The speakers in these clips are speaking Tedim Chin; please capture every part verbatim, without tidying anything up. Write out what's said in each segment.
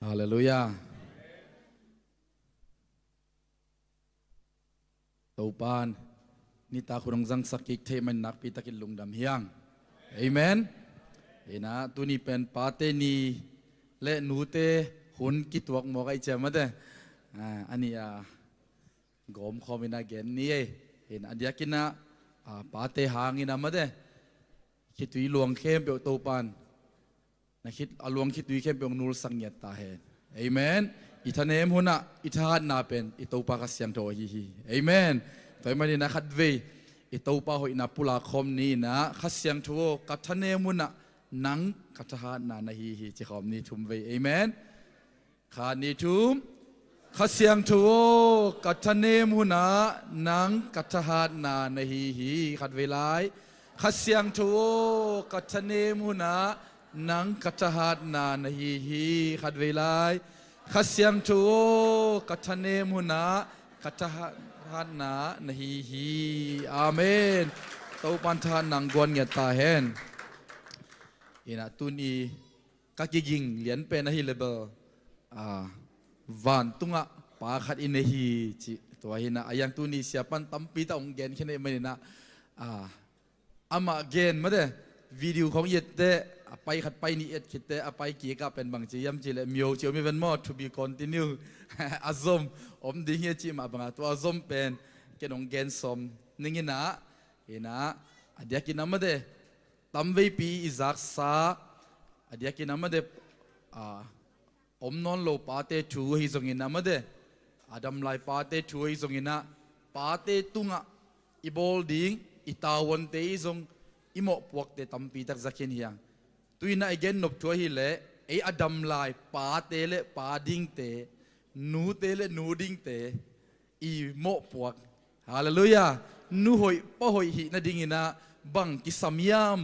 Halleluiah. Topan nitak hun hong zangsak kik thei man nakpi takin lungdam hi hang. Amen. Ina tuni pen pate ni le nute hun kituak mawk ahi ciam mate. Ah, ani a gawm khawm ina gen ni ei. Ina a diakin a, ah, pate hangin a mate. Khitui luang khempeuh Topan na khit a luang khitui khempeuh hong nulsak ngiat ta hen. Amen. I thanem hunah i thahatna pen i Topa Kha Siangtho ahi hi. Amen. Tua ahih manin a khatvei i Topa hoihna pulak khawm ni ina, Kha Siangtho aw, ka thanem hunah nang ka thahatna na hi hi, ci khawm ni thum vei. Amen. Khat, nih, thum. Kha Siangtho aw, ka thanem hunah nang ka thahatna na hi hi. Khatvei lai. Kha Siangtho aw, ka thanem hunah nang ka thahatna na hi hi. Khatvei lai. Kha Siangtho aw, ka thanem hunah ka thahatna na hi hi. Amen. Topan thahatna hong guan ngiat ta hen. Ina tuni ka kiging lian pen ahi le bel, ah, vantungah pa khat i nei hi ci. Tua hi ina a yang tuni siapan tampi tak hong gen khin ahih manin a, ah, amah gen mate, video khawng i et teh a pai khat pai nih et khit teh a pai kikah pen bang ci hiam cih leh myo ci om hi ven maw, to be continue. A zom om ding hi a cih mah bangah tua a zom pen ken hong gen sawm ning ina, ina a diakin a mate tamveipi i zaksa a diakin a mate, ah, om nawn lo pate thu ahi zongin a mate, a dam lai pate thu ahi zongin a, pate tungah i bawl ding i tavuante i zong i mawhpuakte tampi tak za khin hi hang. Tu ina i gennop thu ahih leh ei a dam lai pate le pa dingte, nute le nu dingte i mawhpuak. Halleluiah. Nu hoih pa hoih hih nadingin a bang kisam hiam?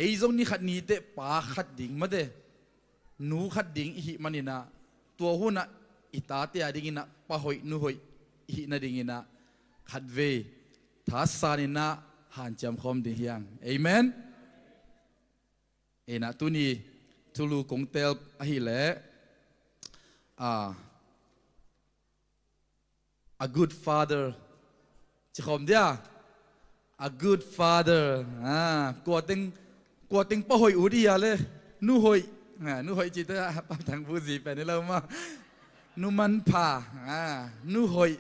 Ei zong ni khat ni teh pa khat ding mate, nu khat ding i hih manin a, tua hunah i tate a dingin a pa hoih nu hoih i hih nadingin a khatvei thasan in a hanciam khawm ding hi hang. Amen. Ina tuni thulu kong teel ahih leh, ah, a good father ci khawm dia. A good father. Ah, kua teng, kua teng pa hoih ut i hia le? Nu hoih. Ah, nu hoih cih teh a, Pa Thang Bu zi pen hi lo maw. Nu manpha. Ah, nu hoih.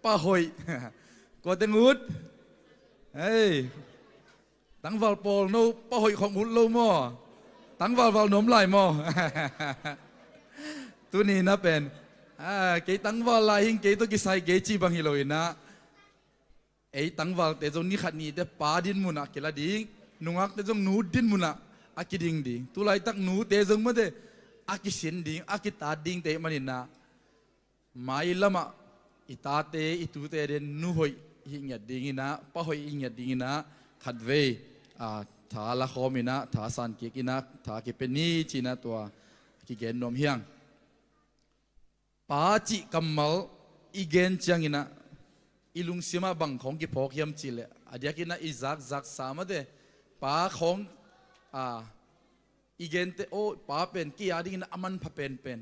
Pa hoih. Kua teng ut? Hei. Tangval pawl no pa hoih khong ut lo maw? Tangval val nuam lai maw? Tuni na pen, ah, kei tangval lai hing, kei tawh kisai kei ci bang hi lo ina, ei tangvalte zong ni khat ni teh pa din munah kila ding, nungakte zong nu din munah a kiding ding. Tulaitak nute zong mate a kisin ding, a kitat dingte ahih manin a, mailamah i tate i tute den nu hoih i hih ngiat dingin a, pa hoih i hih ngiat dingin a, khatvei, ah, tha la khawm in a, thasan kik in a, tha kipia ni ci-in a tua kigen nuam hi hang. Pa cih kammal i gen ciangin a, i lungsim ah bang khawng kiphawk hiam cih leh, a diakin a i zakzaksa mate, pa khawng, ah, i gen teh, aw, pa pen kei a dingin a manpha penpen.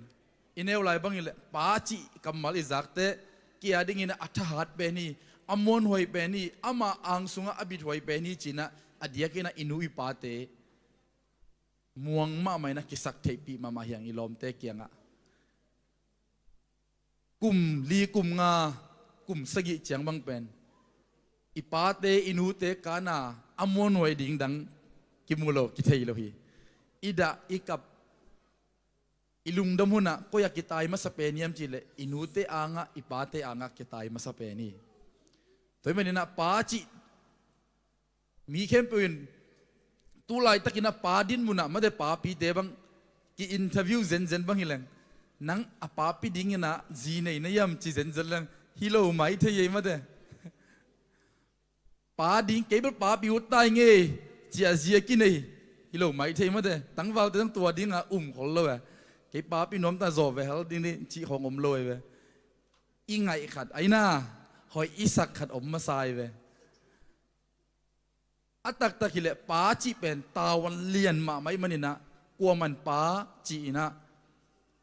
I neu lai bang hi leh pa cih kammal i zak teh kei a dingin a thahat pen hi, a muanhuai pen hi, ama ang sungah a bithuai pen hi ci-in a, a diakin a i nu i pate muang mahmah in a, kisak theihpih mahmah hi hang i lawmte kiangah. Kum li, kum nga, kum sagih ciang bang pen i pate i nute kan a a muanhuai ding dang kimu lo, kithei lo hi. I dah i kap, i lungdam hun ah koi ah kitai masa pen hiam cih leh i nute angah, i pate angah kitai masa pen hi. Tua ahih manin a pa cih, mi khempeuh in tulaitakin a pa din munah mate, papite bang ki-interview zenzen bang hi leng, nang a papi dingin a zi nei na hiam ci zenzen leng, hi lo mai thei ei mate. Pa ding, kei bel papi ut ta ing ei ci a zi a kinei, hi lo mai thei mate. Tangvalte zong tua ding a um khol lo e. Kei papi nuam ta, zaw ve hel ding ding cih khawng om lo ei ve. I ngaih khat, aina hoih i sak khat om masa ei ve. A taktak hi leh pa cih pen tavuan lian mahmah ahih manin a, Kuaman pa ci-in ah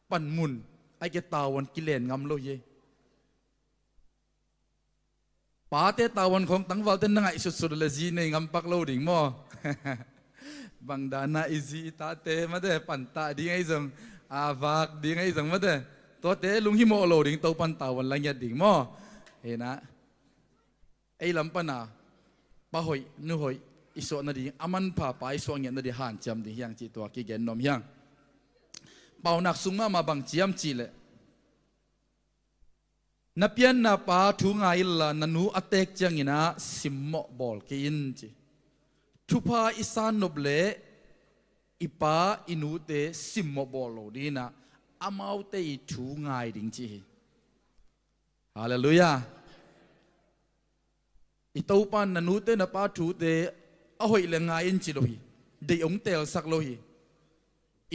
panmun ai ke tavuan kilen ngam lo hi. Pate tavuan khawng tangvalte na ngaihsutsut le zi nei ngam pak lo ding maw? Bang dana i zi i tate mate pantah ding ahi zong, a vak ding ahi zong mate, tuate lunghimawh lo ding, Topan tavuan la ngiat ding maw? Hi na, ei lam pana pa hoih nu hoih i suah nading, a manpha pa i suah ngiat nading hanciam ding hi hang cih tua kigen nuam hi hang. Paunak sung mahmah bang ci hiam cih leh, na pianna pa thu ngai inla na nu a teek ciangin ah simmawh bawl kei in ci. Thupha i san nop leh i pa i nute simmawh bawl lo dingin ah amaute i thu ngai ding ci hi. Halleluiah. I Topa in na nute na pa thute a hoih le ngai in ci lo hi. Deih hong teelsak lo hi.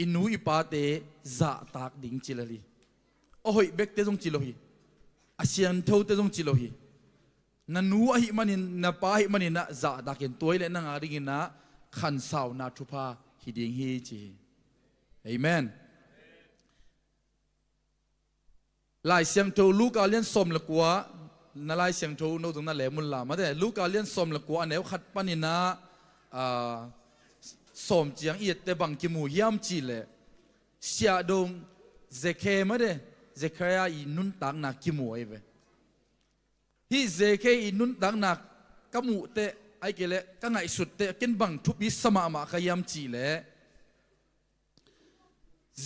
I nu i pate zahtak ding ci lel hi. A hoih bekte zong ci lo hi. A siangthote zong ci lo hi. Na nu ahih manin, na pa ahih manin ah zahtakin, tua hi leh nang a dingin ah khansauna thupha hi ding hi ci hi. Amen. Lai Siangtho Luka lian sawm le kua, na Lai Siangtho no zong na lem un la mate, Luka lian sawm le kua a neu khat panin ah, ah, sawm ciang i ette bang kimu hiam cih leh, siahdong Zekhe mate, Zekhia i nuntakna kimu ahi ve. Hih Zekhe i nuntakna ka muh teh, ahih kei leh ka ngaihsut teh, ken bang thupi sa mahmah ka hiam cih leh,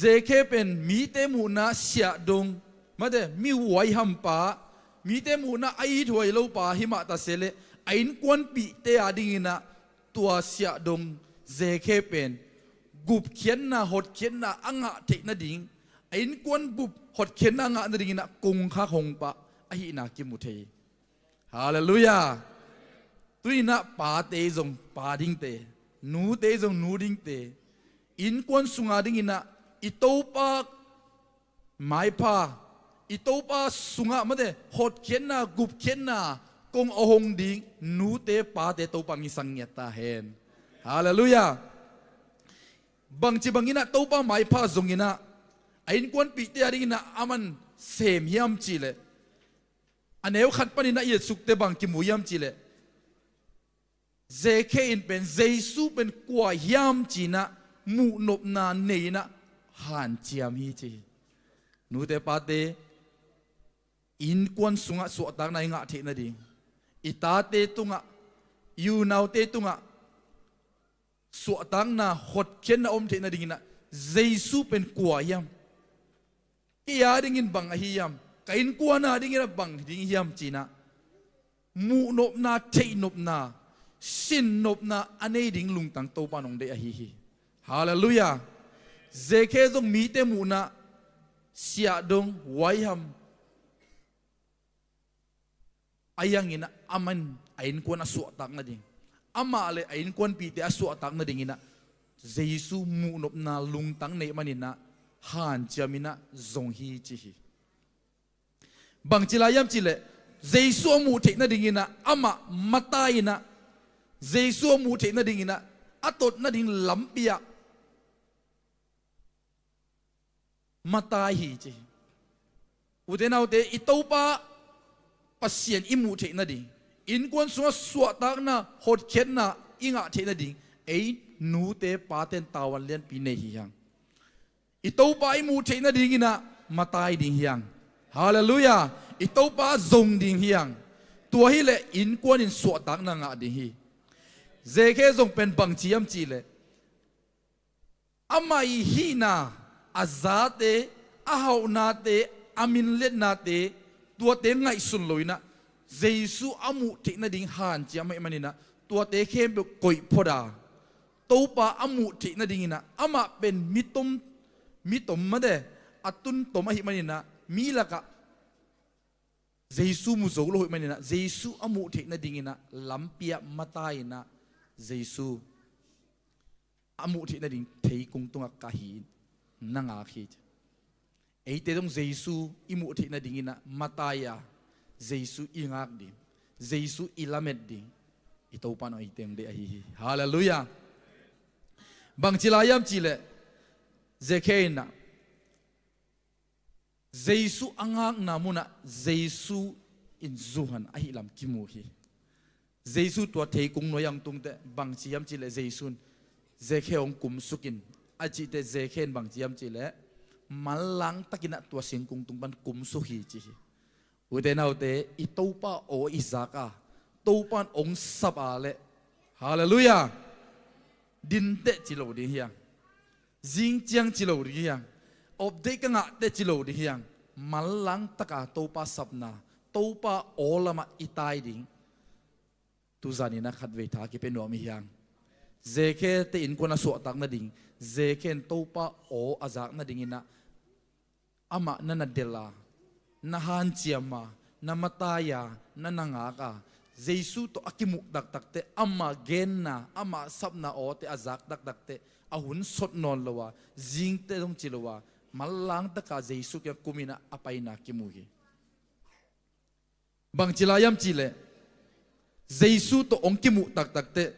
Zekhe pen mite muhna siahdong mate, mi huaiham pa, mite muhna a ithuai lo pa hi mah ta se leh, a innkuanpihte a dingin ah tua siahdong Zekhe pen gupkhiatna, hotkhiatna a ngah theih nading, a innkuan gup hotkhiatna a ngah nadingin ah kongkhak hong pah ahihna kimu thei hi. Halleluiah. Tu-in ah pate zong pa dingte, nute zong nu dingte, innkuan sunga dingin ah i Topa maipha, i Topa sungah mate hotkhiatna, gupkhiatna kong a hong ding nute pate Topa in ngisak ngiat ta hen. Halleluiah. Bangci bangin ah Topa maipha zongin ah a innkuanpihte a dingin ah aman sem hiam cih leh, a neu khat panin ah i etsuk teh bang kimu hiam cih leh, Zekhe in pen Jesu pen kua hiam ci-in ah muhnopna nei-in ah hanciam hi ci hi. Nute pate, innkuan sungah suahtakna i ngah theih nading, i tate tungah, i unaute tungah suahtakna, hotkhiatna om theih nadingin ah Jesu pen kua hiam? Kei a dingin bang ahi hiam? Ka innkuan a dingin ah bang ding hiam ci-in ah muhnopna, theihnopna, sinnopna a nei ding lungtang Topa in hong deih ahi hi. Halleluiah. Zekhe zong mite muhna siahdong, huaiham a hi hangin ah aman a innkuan a suahtak nading, amah le a innkuanpihte a suahtak nadingin ah Jesu muhnopna lungtang neih manin ah hanciamin ah zong hi ci hi. Bangci lai hiam cih leh, Jesu a muh theih nadingin ah amah matai-in ah, Jesu a muh theih nadingin ah a tot nading lampi ah matai hi ci hi. Ute naute, i Topa Pasian i muh theih nading, innkuan sungah suahtakna, hotkhiatna i ngah theih nading, ei nute pate in tavuan lianpi nei hi hang. I Topa i muh theih nadingin ah matai ding hi hang. Halleluiah. I Topa zong ding hi hang. Tua hi leh innkuan in suahtakna ngah ding hi. Zekhe zong pen bangci hiam cih leh, amah i hihna, a zate, a hauhnate, a minliatnate, tuate ngaihsun lo-in ah Jesu a muh theih nading hanciam ahih manin ah tuate khempeuh koih phot a, Topa a muh theih nadingin ah amah pen mi tom, mi tom mate, a tun tom ahih manin ah mi lakah Jesu mu zo lo ahih manin ah Jesu a muh theih nadingin ah lampi ah matai-in ah Jesu a muh theih nading thei kung tungah kah hi, na ngak hi. Eite zong Jesu i muh theih nadingin ah matai a Jesu i ngak ding, Jesu i lamet ding i Topa in eite hong deih ahi hi. Halleluiah. Bangci lai hiam cih leh, Zekhe in ah Jesu a ngakna munah Jesu in zuhan ahih lam kimu hi. Jesu tua theikung nuai-ah hong tungteh bangci hiam cihleh Jesu in Zekhe hong kumsuk in a cih teh Zekhe in bangci hiam cihleh manlang takin ah tua singkung tung pan kumsuk hi ci hi. Ute naute, i Topa aw i zak a, Topa in hong sap a leh, halleluiah, dinteh ci lo ding hi hang. Zing ciang ci lo ding hi hang. Update ka ngahteh ci lo ding hi hang. Manlang taka Topa sapna, Topa aw lamah i tai ding. Tuzan in ah khatvei tha kipia nuam i hi hang. Zekhe te innkuan a suahtak nading, Zekhe in Topa aw a zak nadingin ah amah na na delh a, na hanciam a, na matai a, na na ngak a, Jesu tawh a kimuh taktak teh ama genna, ama sapna awte a zak taktak teh a hun sot nawn lo a, zingteh zong ci lo a, manlang taka Jesu kiang kum in ah a paina kimu hi. Bangci lai hiam cihleh Jesu tawh hong kimuh taktak teh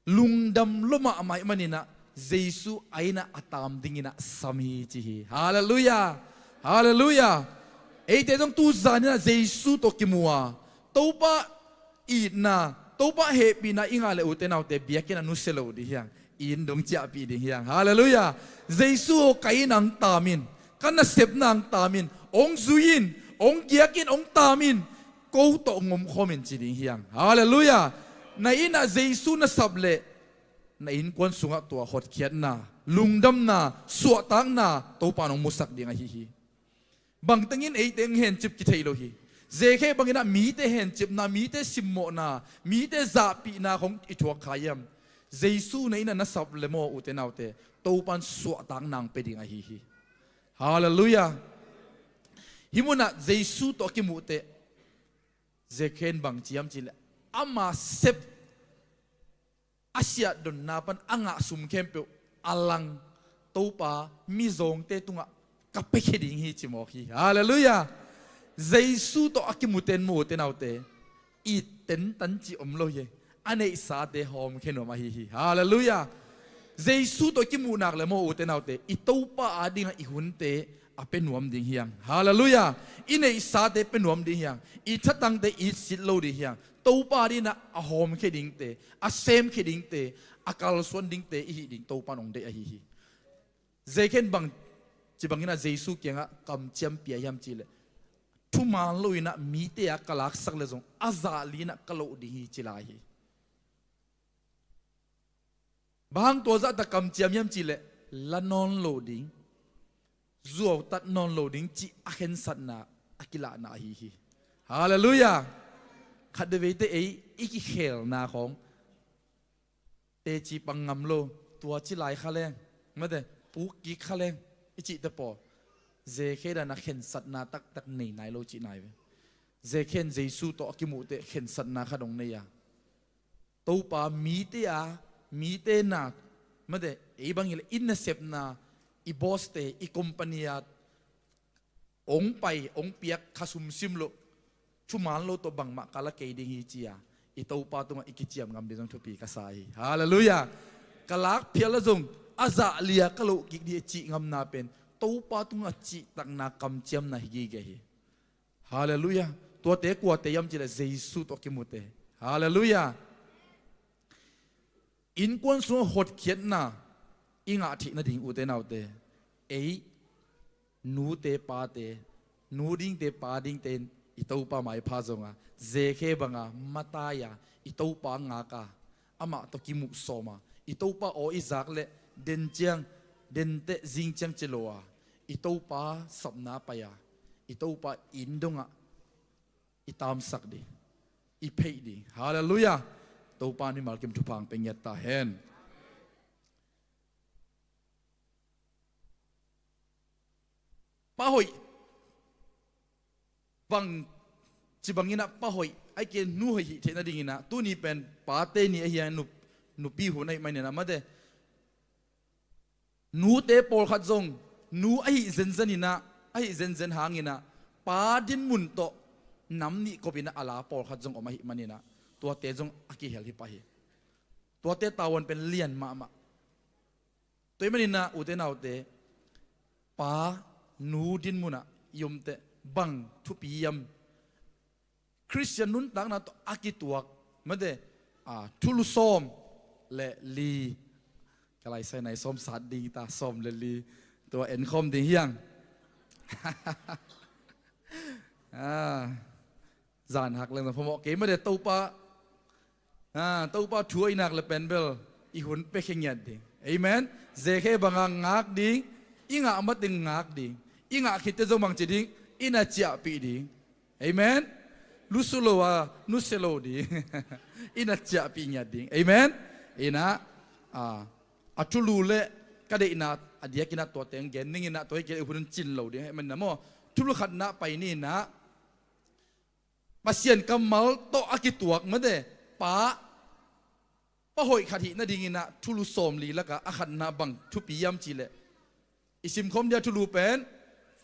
lungdam lua mahmah ahih manin ah Jesu a inn ah a tam dingin ah sam hi ci hi. Halleluiah. Halleluiah. Eite zong tuzan in ah Jesu tawh kimu a, Topa itna, Topa hehpihna i ngah leh ute naute, biakinn ah nusia lo ding hi hang. Inn dong ciahpih ding hi hang. Halleluiah. Jesu aw, ka inn ah hong tam in, ka nasepna ah hong tam in, hong zui in, hong giak in, hong tam in, ko tawh hong omkhawm in ci ding hi hang. Halleluiah. Na inn ah Jesu na sap leh na innkuan sungah tua hotkhiatna, lungdamna, suahtakna Topa in hong musak ding ahi hi. Bangtengin eite hong hencip kithei lo hi. Zekhe bangin ah mite hencipna, mite simmawhna, mite zahpihna khong i thuak kha hiam? Jesu na inn ah na sap leh maw ute naute, Topa in suahtakna hong pia ding ahi hi. Halleluiah. Hih munah Jesu tawh a kimuh teh Zekhe in bangci hiam cihleh ama sep a siahdonna pan a ngah sum khempeuh a lang, Topa, mizawngte tungah ka piakhia ding hi ci mawk hi. Halleluiah. Jesu tawh a kimute in maw ute naute, it tentan cih om lo hi. A neihsate hawmkhia nuam ahi hi. Halleluiah. Jesu tawh kimuh nak leh maw ute naute, i Topa adingah i hunte a pia nuam ding hi hang. Halleluiah. I neihsate pia nuam ding hi hang. I thatangte it sit lo ding hi hang. Topa adingin ah a hawmkhia dingte, a semkhia dingte, a kalsuan dingte i hih ding Topa in hong deih ahi hi. Zekhe in bangci bangin ah Jesu kiangah kamciam pia hiam cihleh, thuman loin ah mite a ka laksak leh zong a zah li-in ah ka loh ding hi ci lai hi. Bang hang tua zahtak kamciam hiam cihleh, la nawn lo ding, zuautat nawn lo ding cih a khensatna a kilahna ahi hi. Halleluiah. Khat veivei teh ei i kikhelna khong teci pang ngam lo, tua ci lai kha leng, mate, puk kik kha leng i cihte pawl, Zekhe dan a khensatna taktak nei nai lo cih nai ve. Zekhe in Jesu tawh a kimuh teh khensatna khat hong nei a, Topa, mite a, mite na, mate, ei bang hileh i nasepna, i boss-te, i company a hong pai hong piak kha sum sim loh, thuman lo tawh bangmah ka la kei ding hi ci-a i Topa tungah i kiciam ngam ding zong thupi ka sa hi. Halleluiah. Ka lak phial a zong a zah li-a ka loh kik ding a cih ngamna pen Topa tungah cihtakna kamciamna hi gige hi. Halleluiah. Tuate kuate hiam cihleh Jesu tawh a kimute. Halleluiah. Innkuan sungah hotkhiatna i ngah theih nading, ute naute, ei nute pate, nu dingte pa dingte in i Topa maipha zong a, Zekhe banga matai a, i Topa ngak a, amah tawh kimuh sawm a, i Topa aw i zak leh den ciang, den teh zing ciang ci lo a, i Topa sapna pai a, i Topa inn dongah i tamsak ding, i pheih ding. Halleluiah. Topa in mimal kim thupha hong pia ngiat ta hen. Pa hoih, bangci bangin ah pa hoih, ahih kei leh nu hoih hih theih nadingin ah, tuni pen pate ni ahi a, nup-, nupi hun ahih manin ah, mate, nute pawlkhat zong nu ahih zenzen in ah, ahih zenzen hangin ah, pa dinmun tawh nam nih kopin ah a la pawlkhat zong om ahih manin ah, tuate zong a kihel hi pah hi. Tuate tavuan pen lian mahmah. Tua ahih manin ah, ute naute, pa nu din munah i omte bang thupi hiam? Khristian nuntakna tawh a kituak, mate, a, thulu sawm le li. Ka laisai nai sawm sat ding ta, sawm le li. Tua en khawm ding hiang. A, zan hak leng zan phamawh kei mate, Topa, a, Topa thu a i nak le pen bel i hun pia khe ngiat ding. Amen. Zekhe banga ngak ding, i ngah mateng ngak ding. I ngah khitte zong bangci ding, i na ciahpih ding. Amen. Lusu lo a, nusia lo ding. I na ciahpih ngiat ding. Amen. Inah, a, a thulu le ka deihna a diakin ah tua teng gen ning inah, tua hi kei le hun cin lo ding. Amen na maw. Thulu khatna pai ni inah, Pasian kammal tawh a kituak mate, pa, pa hoih khat hih nadingin ah thulu sawmli lakah a khatna bang thupi hiam cih leh, i simkhawm dia thulu pen,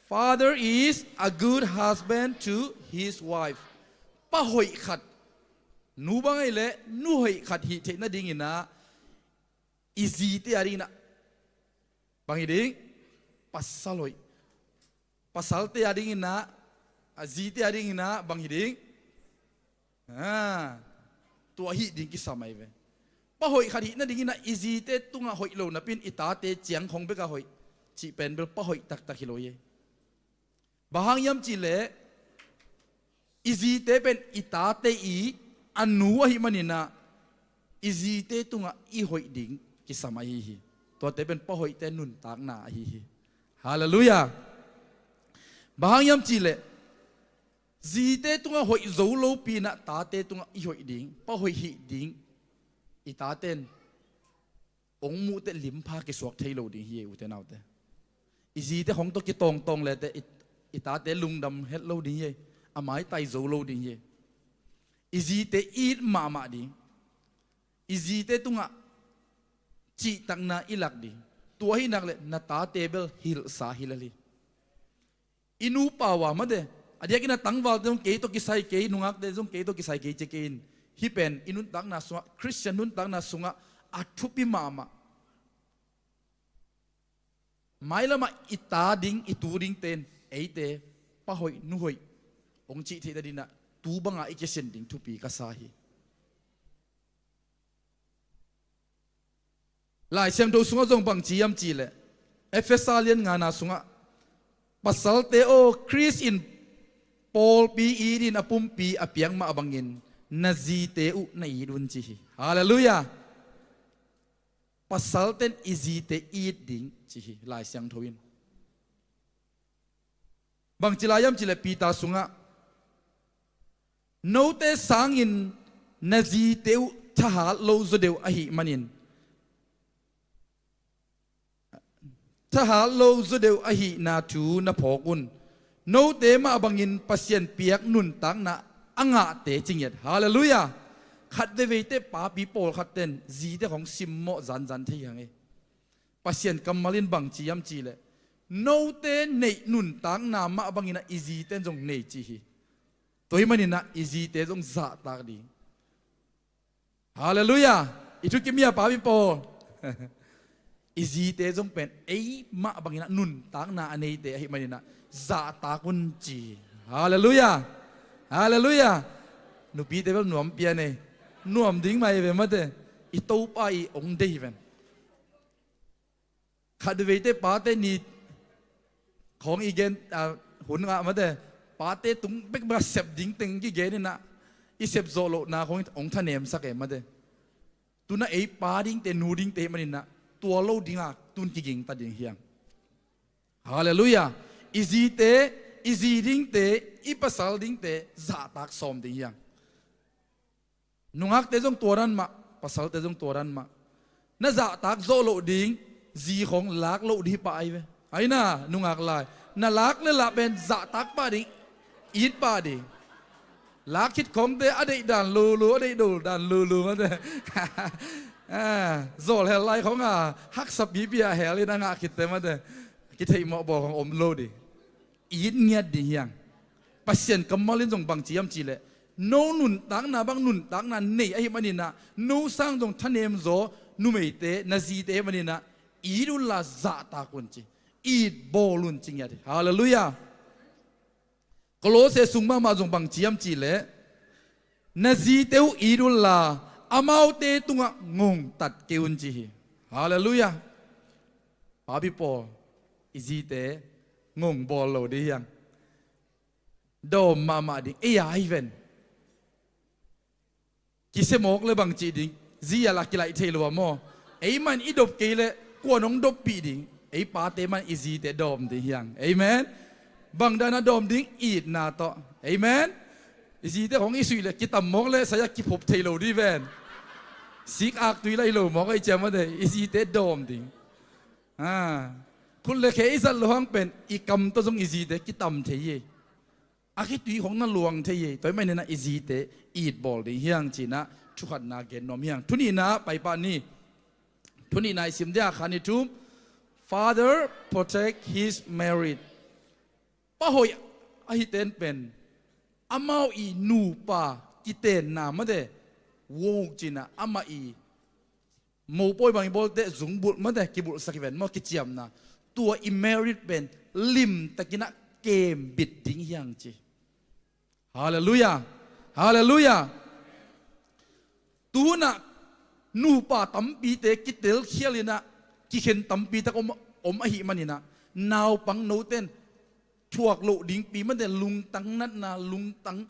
"Father is a good husband to his wife." Pa hoih khat, nu bang ahih leh nu hoih khat hih theih nadingin ah, i zite a dingin ah bang hi ding? Pasal hoih. Pasalte a dingin ah, a zite a dingin ah bang hi ding? A, tua hih ding kisam ahi ve. Pa hoih khat hih nadingin ah i zite tungah hoih lo napi in i tate ciang khong bekah hoih cih pen bel pa hoih taktak hi lo hi. Bang hang hiam cih leh, i zite pen i tate i a nu ahih manin ah, i zite tungah i hoih ding kisam ahi hi. Tuate pen pa hoihte nuntakna ahi hi. Halleluiah. Bang hang hiam cih leh, zite tungah hoih zo lopi in ah tate tungah i hoih ding, pa hoih hih ding i tate in hong muh teh limpha kisuak thei lo ding hi, ute naute. I zite hong tawh kitawngtawng le teh i, i tate lungdam het lo ding hi. A maitai zo lo ding hi. I zite it mahmah ding. I zite tungah cihtakna i lak ding. Tua ahih nak leh na tate bel hilhsa hi lel hi. I nupa uh a mate, a diakin a tangvalte zong kei tawh kisai kei, nungakte zong kei tawh kisai kei ci kei in. Hih pen i nuntakna sungah, Khristian nuntakna sungah a thupi mahmah. Mailamah i ta ding, i tu dingte in eite pa hoih nu hoih hong cih theih nadingin ah, tu banga i kisin ding thupi ka sa hi. Lai Siangtho sungah zong bangci hiam cih leh, Efesa lian ngana sungah, "Pasalte aw, Khrist in pawlpi itin a pumpi a piak mah bangin na zite uh na it un," ci hi. Halleluiah. Pasalte in i zite it ding ci hi Lai Siangtho in. Bangci lai hiam cih leh Peter sungah, "Note sangin na zite uh thahat lo zaw deuh ahih manin, thahat lo zaw deuh ahihna thu na phawk un. Note mah bangin Pasian piak nuntakna a ngahte," ci ngiat. Halleluiah. Khat veivei teh papi pawlkhat ten zite khong simmawh zanzan thei hi hang e. Pasian kammal in bangci hiam cih leh, note neih nuntakna mah bangin ah i zite in zong nei ci hi. Tua ahih manin ah i zite zong zahtak ding. Halleluiah. I thukim hi a, papi pawl. I zite zong pen ei mah bangin ah nuntakna a neite ahih manin ah zahtak un ci hi. Halleluiah. Halleluiah. Nupite bel nuam pian e. Nuam ding mah hi ve mate. I Topa i hong deih hi ven. Khat veivei teh pate ni khong i gen, a, hun ngah mate, pate tung bekbek a sep ding teng kigen in ah, i sep zawh lohna khong hong thanemsak e mate. Tu-in ah ei pa dingte, nu dingte ahih manin ah, tua lo ding a tun kigingta ding hi hang. Halleluiah. I zite, i zi dingte, i pasal dingte zahtak sawm ding hi hang. Nungakte zong tua dan mah, pasalte zong tua dan mah. Na zahtak zawh loh ding zi khong lak loh ding hi pah ahi ve. Ahi na, nungak lai, na lak le lah pen zahtak pah ding, it pah ding. Lak khit khongte a deih dan lulu, a deih dol dan lulu mate. Ah, zawl hel lai khong a haksa pipi a hel in a ngah khitte mate, kitheih mawh bawl khong om lo ding. It ngiat ding hi hang. Pasian kammal in zong bangci hiam cih leh, no nuntakna bang nuntakna nei ahih manin ah, no sang zong thanem zaw numeite, na zite ahih manin ah, It unla zahtak un ci. It bawl un ci ngiat hi. Halleluiah. Kolose sung mahmah zong bang ci hiam cihleh, na zite uh it unla amaute tungah ngongtat kei un ci hi. Halleluiah. Papi pawl, i zite ngong bawl lo ding hiang. Dawm mahmah ding ei a hi ven. Kisia mawk le bang cih ding, zi a la kilaih thei lo a maw? Ei man i dop kei le kuan hong doppih ding? Ei pate man i zite dawm ding hiang. Amen. Bang dana dawm ding? Itna tawh. Amen. I zite hong i suih le kitam mawk le saya kiphop thei lo ding ven. Sik ak tui lai lo mawk ei ciam a de, i zite dawm ding. Khut le khe i zat lo hang pen i kam tawh zong i zite kitam thei hi. A khitui khong na luang thei hi. Tua ahih manin ah i zite it bawl ding hiang ci-in ah thukhatna gen nuam hiang. Thu nihna pai pah ni. Thu nihna i sim dia kha ni thum. Father protect his marriage. Pa hoih ahi ten pen amau i nupa kitenna mate, woke ci-in ah amah i mopawi bang i bawlte zungbulh mate, kibulhsak hi ven maw, kiciamna. Tua i marriage pen limtakin ah kembit ding hiang ci. Halleluiah. Halleluiah. Tu hun ah nupa tampite kitelkhial in ah kikhen tampi tak om, om ahih manin ah naupang note in thuak loh dingpi mate, lungtang natna, lungtang,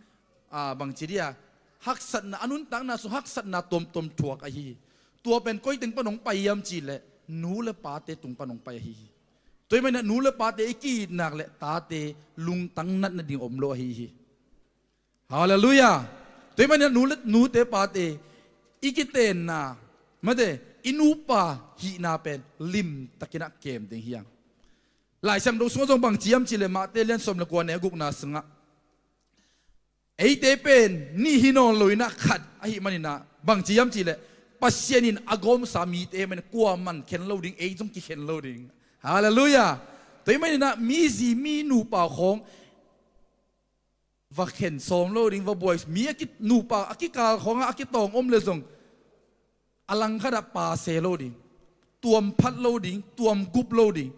a, bang ci dia, haksatna, a nuntakna sung haksatna tuamtuam thuak ahi hi. Tua pen koi teng pan hong pai hiam cihleh nu le pate tung pan hong pai ahi hi. Tua ahih manin ah nu le pate i ki-it nak leh tate lungtang natna ding om lo ahi hi. Halleluiah. Tua ahih manin ah nu le, nute pate i kitenna mate, i nupa hihna pen limtakin ah kem ding hiang. Lai Siangtho sungah zong bang ci hiam cihleh Mate lian sawm le kua neu gukna sungah, eite pen nih hi nawn lo in ah khat ahih manin ah bang ci hiam cihleh Pasian in a gawmsa mite ahih manin kuaman khen lo ding, ei zong kikhen lo ding. Halleluiah. Tua ahih manin ah mi zi mi nupa khawng va khen sawm lo ding, va buai, mi a ki, nupa a kikal khawngah a kitawng om le zong a langkhat ah pase lo ding, tuam phat lo ding, tuam gup lo ding.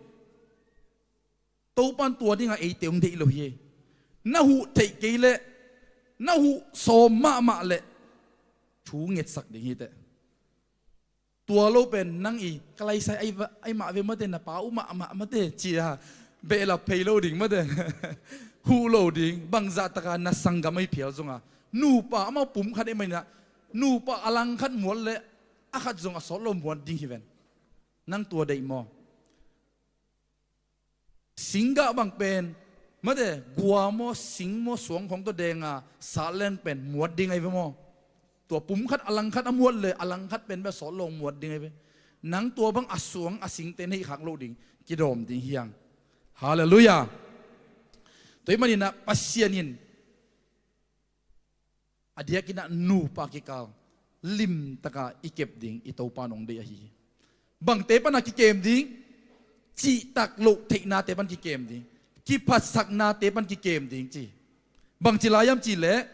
Topan tua dingah eite hong deih lo hi. Na huh theih kei leh, na huh sawm mahmah leh thu ngetsak ding hi teh. Tua lo pen nang i ka laisai ai va, ai mah ve mate, na pa uh mahmah mate ci-a behlap phei lo ding mate. Huh lo ding, bangzah taka na sanggam ahi phial zongah nupa amau pum khat ahih manin ah nupa a langkhat muat leh a khat zong a sawt lo muat ding hi ven. Nang tua deih maw? Singgah bang pen mate, gua maw, sing maw, suang khawng tawh denga sat leng pen muat ding ahi ve maw? Tua pum khat a langkhat a muat leh a langkhat pen bia sawt lo muat ding ahi ve. Nang tua bang a suang a singte neih khak loh ding, kidawm ding hiang. Halleluiah. Tua ahih manin ah Pasian in a diakin ah nupa kikal limtaka i kep ding i Topa in hong deih ahi hi. Bangte pana kikem ding? Cihtak loh theihnate pan kikem ding, kiphatsaknate pan kikem ding ci. Bang ci lai hiam cihleh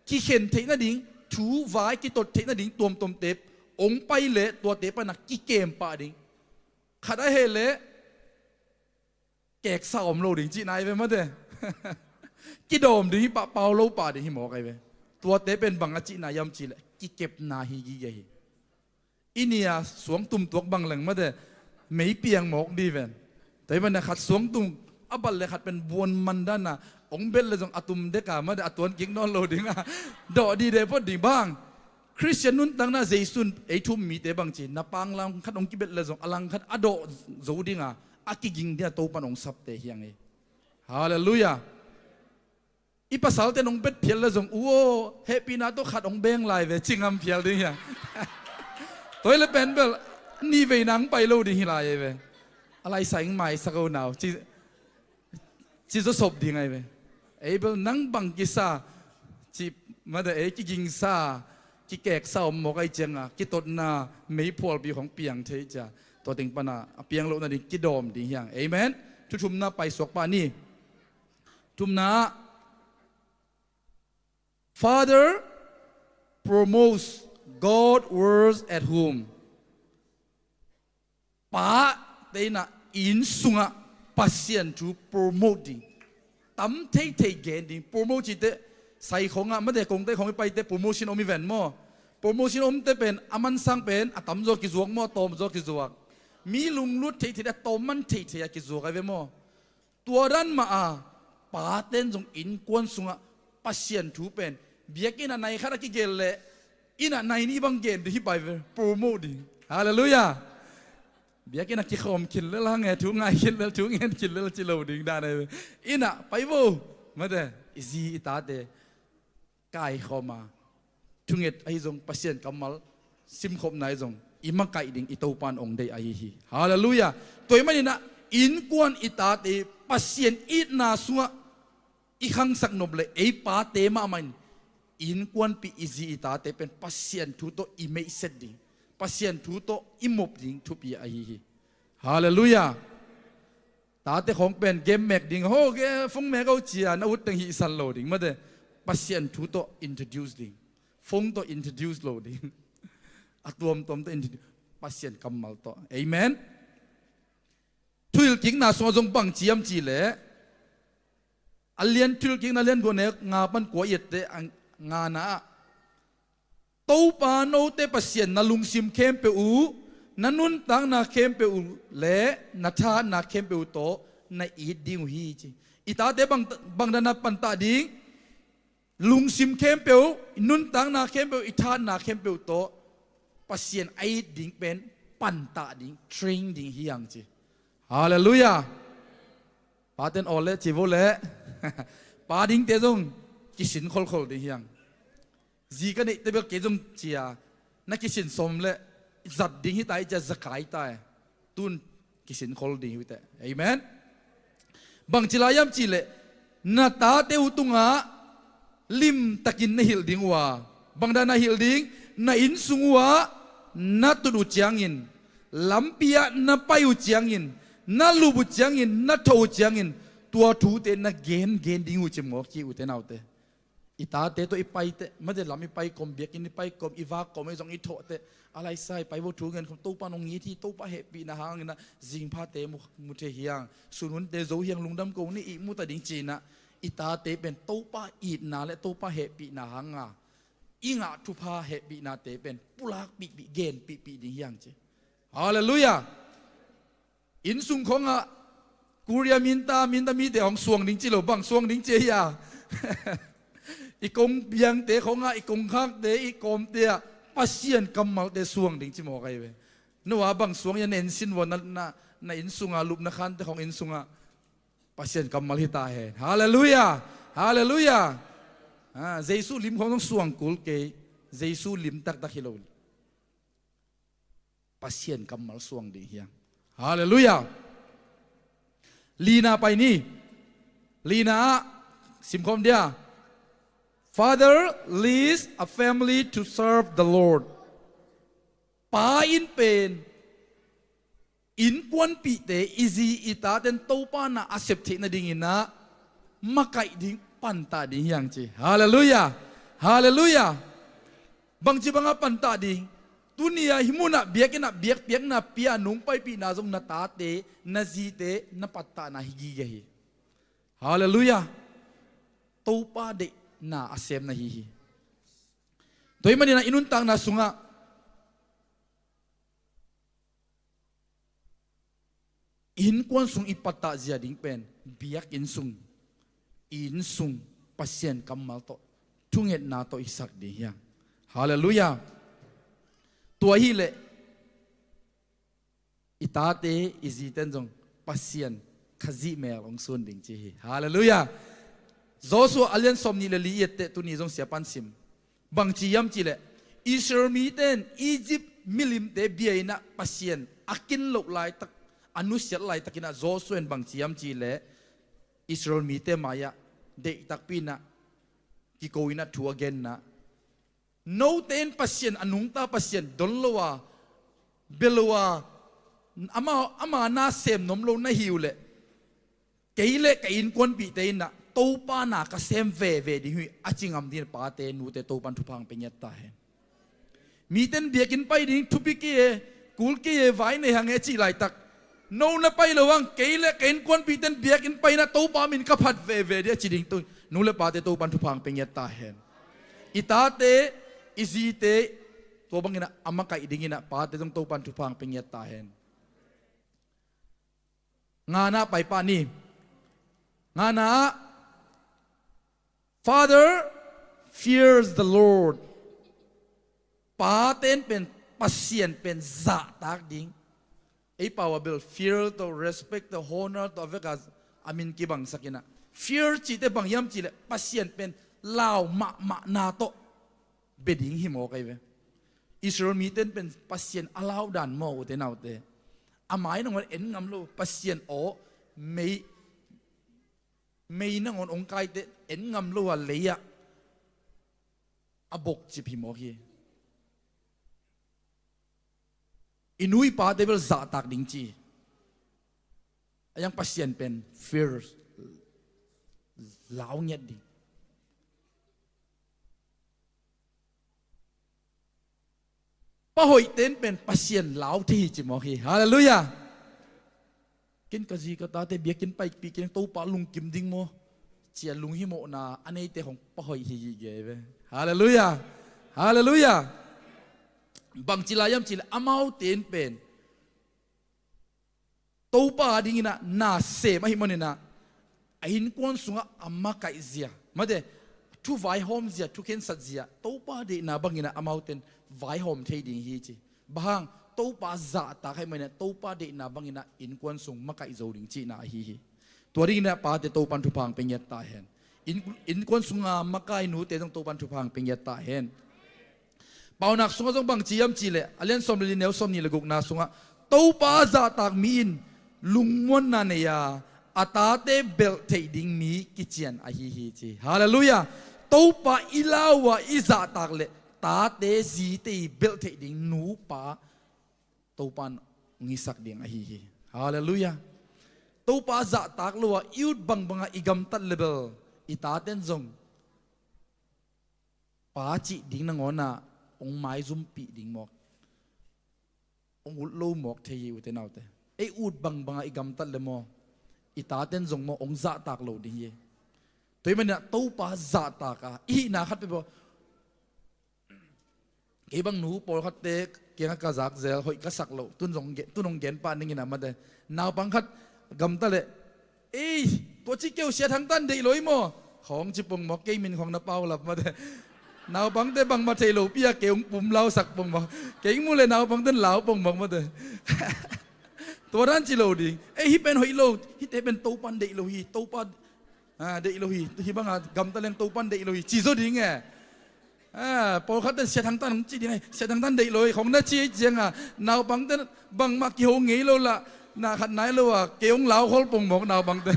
kikhen theih nading, thu vai kitot theih nading tuamtuamte hong pai leh tuate pana kikem pah ding. Khat a heh leh keksa om lo ding cihna hi ve mate. Kidawm ding hi pah, pau lo pah ding hi mawk ahi ve. Tuate pen bang a cihna hiam cihleh kikepna hi gige hi. I nia suangtum tuak bang leng mate, mei piang mawk ding ven. Tua ahih manin ah khat suangtum a bat leh khat pen buan man dana hong bet leh zong a tum deka mate, a tuan kik nawn lo dinga dawh dide phot ding bang. Khristian nuntakna Jesu in ei thu um mite bang ci, na pang langkhat hong kibet leh zong a langkhat a dawh zo dinga a kiging dinga Topan hong sapte hiang hi. Halleluiah. I pasalte in hong bet phial leh zong, u aw, hehpihna tawh khat hong beng lai ve ci ngam phial ding hiang. Tua hi leh pen bel nih vei nang pai lo ding hi lai ahi ve. A laisai hong maisak o nau ci, ci zawsop ding ahi ve. Ei bel nang bang kisa ci mate, ei kigingsa, kikeksa om mawk ahih cianga kitotna meiphualpi khawng piang thei cia. Tua teng pana a piang loh nading kidawm ding hiang. Amen. Thu thumna paisuak pah ni. Thumna ah, Father promotes God works at home. Pate in ah inn sungah Pasian thu promote ding, tam theithei gen ding. Promote cite sai khawngah, mate, kongte khawng i paite promotion om i ven maw. Promotion omte pen a mansang pen a tamzaw kizuak maw, a tawmzaw kizuak? Mi lunglut theithei, a tawm man theithei a kizuak ai ve maw. Tua dan mah a paten zong innkuan sungah Pasian thu pen biakinn ah nai khat a kigel leh inn ah nai nih bang gen ding hi pai ve, promote ding. Halleluiah. Biakinn ah kikhawm khin lel hang e, thu ngai khin lel, thu ngen khin lel ci lo ding dan ai ve. Inn ah pai vo, mate, i zi i tate kaikhawm a, thunget ahi zong, Pasian kammal simkhopna ahi zong, i makaih ding i Topa in ong deih ahi hi. Halleluiah. Tua ahih manin ah innkuan i tate Pasian itna sungah i khangsak nop leh ei pate mahmah in innkuanpih i zi i tate pen Pasian thu tawh i meihset ding, Pasian thu tawh i mop ding thupi ahi hi. Halleluiah. Tate khawng pen game mek ding, ho, ge, phone mek o ci a na ut teng hihsan lo ding, mate. Pasian thu tawh introduce ding, phone tawh introduce lo ding. A tuamtuam tawh introduce, Pasian kammal tawh. Amen. Thuhilhkikna sungah zong bang ci hiam cih leh, a lian, Thuhilhkikna lian guk, neu nga pan kua i etteh, a ngana ah, Topa note Pasian na lungsim khempeuh uh, na nuntakna khempeuh uh leh na thahatna khempeuh uh tawh na it ding uh hi, ci. I tate bang, bang dan a pantah ding? Lungsim khempeuh, i nuntakna khempeuh, i thahatna khempeuh tawh Pasian a it ding pen pantah ding, train ding hi hang, ci. Halleluiah. Paten aw leh ci vo leh. Pa dingte zong kisin kholkhol ding hi hang. Zi ka neihte bel kei zong ci a, na kisin sawm leh zat ding hi ta hi, ci a zakai ta hi. Tun kisin khol ding hi uh teh. Amen. Bang ci lai hiam cih leh, na tate uh tungah limtakin na hilh ding uh a. Bang dan a hilh ding? Na inn sung uh ah na tut uh ciangin, lampi ah na pai uh ciangin, na lup uh ciangin, na thawh uh ciangin, tua thute na gengen ding uh, ci mawk hi, ute naute. I tate tawh i paiteh, mate, lam i pai kawm, biakinn i pai kawm, i vak kawm, ei zong i thawhteh, a laisa i pai vo, thu ngen khawm, Topa in hong it hi, Topa hehpihna hangin ah zingphate mu, mu thei hi hang, sun hunte zo hi hang, lungdam ko ni, ihmu ta ding, ci-in ah i tate pen Topa itna leh Topa hehpihna hanga i ngah thupha hehpihnate pen pulakpihpih, genpihpih ding hi hang, ci. Halleluiah. Inn sung khawngah Korea minta, minta mite hong suang ding ci lo, bang suang ding ci ahi a? I kong biangte khawngah, i kongkhakte, i kawmte ah Pasian kammalte suang ding ci mawk ahi ve. No a bang suang hiam, na inn sin vo, na, na, na inn sungah lupna khante khawng inn sungah Pasian kammal hi ta hen. Halleluiah. Halleluiah. Ah, Jesu lim khawng zong suang kul kei. Jesu lim taktak hi lo. Pasian kammal suang ding hi hang. Halleluiah. Lina pai ni. Lina ah simkhawm dia. Father leads a family to serve the Lord. Pa in pen innkuanpihte, i zi i taten Topa na a sep theih nadingin ah makaih ding, pantah ding hi hang, ci. Halleluiah. Halleluiah. Bangci bangah pantah ding? Tuni-ah hih munah biakinn ah biakpiakna pia, nungpaipihna zong na tate, na zite na pattahna hi gige hi. Halleluiah. Topa deihna a sem na hi hi. Tua ahih manin ah i nuntakna sungah innkuan sung i pattah zia ding pen biakinn sung, inn sung Pasian kammal tawh, thungetna tawh i sak ding hi hang. Halleluiah. Tua hileh i tate, i ziten zong Pasian Khazih mel hong suan ding, ci hi. Halleluiah. Joshua a lian sawmnih le li i etteh, tuni zong siapan sim. Bangci hiam cihleh, Israel mite in Egypt milimte bia-in ah Pasian a kin loh laitak, a nusiat laitakin ah Joshua in bangci hiam cihleh, Israel mite mai-ah deihtakpi-in ah kiko-in ah thu a genna, note in Pasian a nungta Pasian don lo a, bia lo a, ama, ama na sem nuam lo na hi uh leh, kei le ka innkuanpihte in ah Topa na ka sem veve ding hi, a ci ngam dingin pate, nute, Topa in thupha hong pia ngiat ta hen. Mite in biakinn pai ding thupi kei e, Kul kei e, vai nei hang e cih laitak, no na pai lo hang, kei le ka innkuanpihte in biakinn paina Topa min ka phat veve ding a ci ding. Nu le pate Topan thupha hong pia ngiat ta hen. I tate, i zite, tua bangin ah a makaih dingin ah pate zong Topan thupha hong pia ngiat ta hen. Ngana pai pah ni. Ngana ah, Father fears the Lord. Pate'n pen Pasian pen zahtak ding. Ei pau a bel fear tawh respect tawh honor tawh a vek a, a min kibangsak in ah, fear cihte bang hiam cih leh Pasian pen lau mahmahna tawh bia ding hi mawk ahi ve. Israel mite'n pen Pasian a lau dan maw, ute naute. A mai nangawn en ngam lo, Pasian aw, mei, mei nangawn hong kaite en ngam lo a, lei ah a bokcip hi mawk hi. I nu i pate bel zahtak ding ci. A hiang Pasian pen fear, lau ngiat ding. Pa hoihte in pen Pasian lau thei hi ci mawk hi. Halleluiah. Ken ka zi ka tate biakinn paipih keng, Topa lungkim ding maw, ci a lunghimawhna a neite hong pa hoih hi gige ve. Halleluiah. Halleluiah. Bangci lai hiam cih leh amaute in pen Topa adingin ah na sem ahih manin ah, a innkuan sungah a makaih zia, mate, thu vaihawm zia, thu khensat zia, Topa deihna bangin ah amaute in vaihawm thei ding hi ci. Bang hang? Topa zahtak ahih manin ah Topa deihna bangin ah innkuan sung makaih zo ding cihna ahi hi. Tua dingin ah pate Topan thupha hong pia ngiat ta hen. Inn, innkuan sunga makai nute zong Topan thupha hong pia ngiat ta hen. Paunak sungah zong bangci hiam cih leh, a lian sawm le li, neu sawmnih le gukna sungah, Topa a zahtak mi in lungmuanna nei a, a tate belh theih ding mi kician ahi hi ci. Halleluiah. Topa i lau a i zahtak leh tate zite i belh theih ding nupa Topa in hong hisak ding ahi hi. Halleluiah. Topa zahtak lo a i ut bangbang a i gamtat leh bel i taten zong pa cih ding nangawn ah hong maizumpih ding mawk, hong ut lo mawk thei hi, ute naute. Ei ut bangbang a i gamtat leh maw, i taten zong maw hong zahtak lo ding hi. Tua ahih manin ah Topa zahtak a i hihna khat peuhpeuh. Kei bang nu pawlkhatte kiangah ka zak zel, hoih ka sak loh, tun zong gen, tun hong gen pah ning in ah, mate. Naupang khat gamta leh, "Ei, tua ci keu, Sia Thang Tan deih lo hi maw?" khawng ci pong mawk, kei min khawng na paulap, mate. Naupangte bangmah thei lopi a kei hong pumlausak pong mawk. Kei hong muh leh naupangte in lau pong mawk, mate. Tua dan ci lo ding. "Ei, hih pen hoih lo, hihte pen Topan deih lo hi, Topa, ah, deih lo hi, hih banga gamta leng Topan deih lo hi," ci zaw ding e. Ah, pawlkhatte in Sia Thang Tan hong ci ding e, "Sia Thang Tan deih lo hi," khawng na ci ahih ciangin ah, naupangte in bangmah kiho ngei lo lah, na khat nai lo a kei hong laukhol pong mawk naupangte.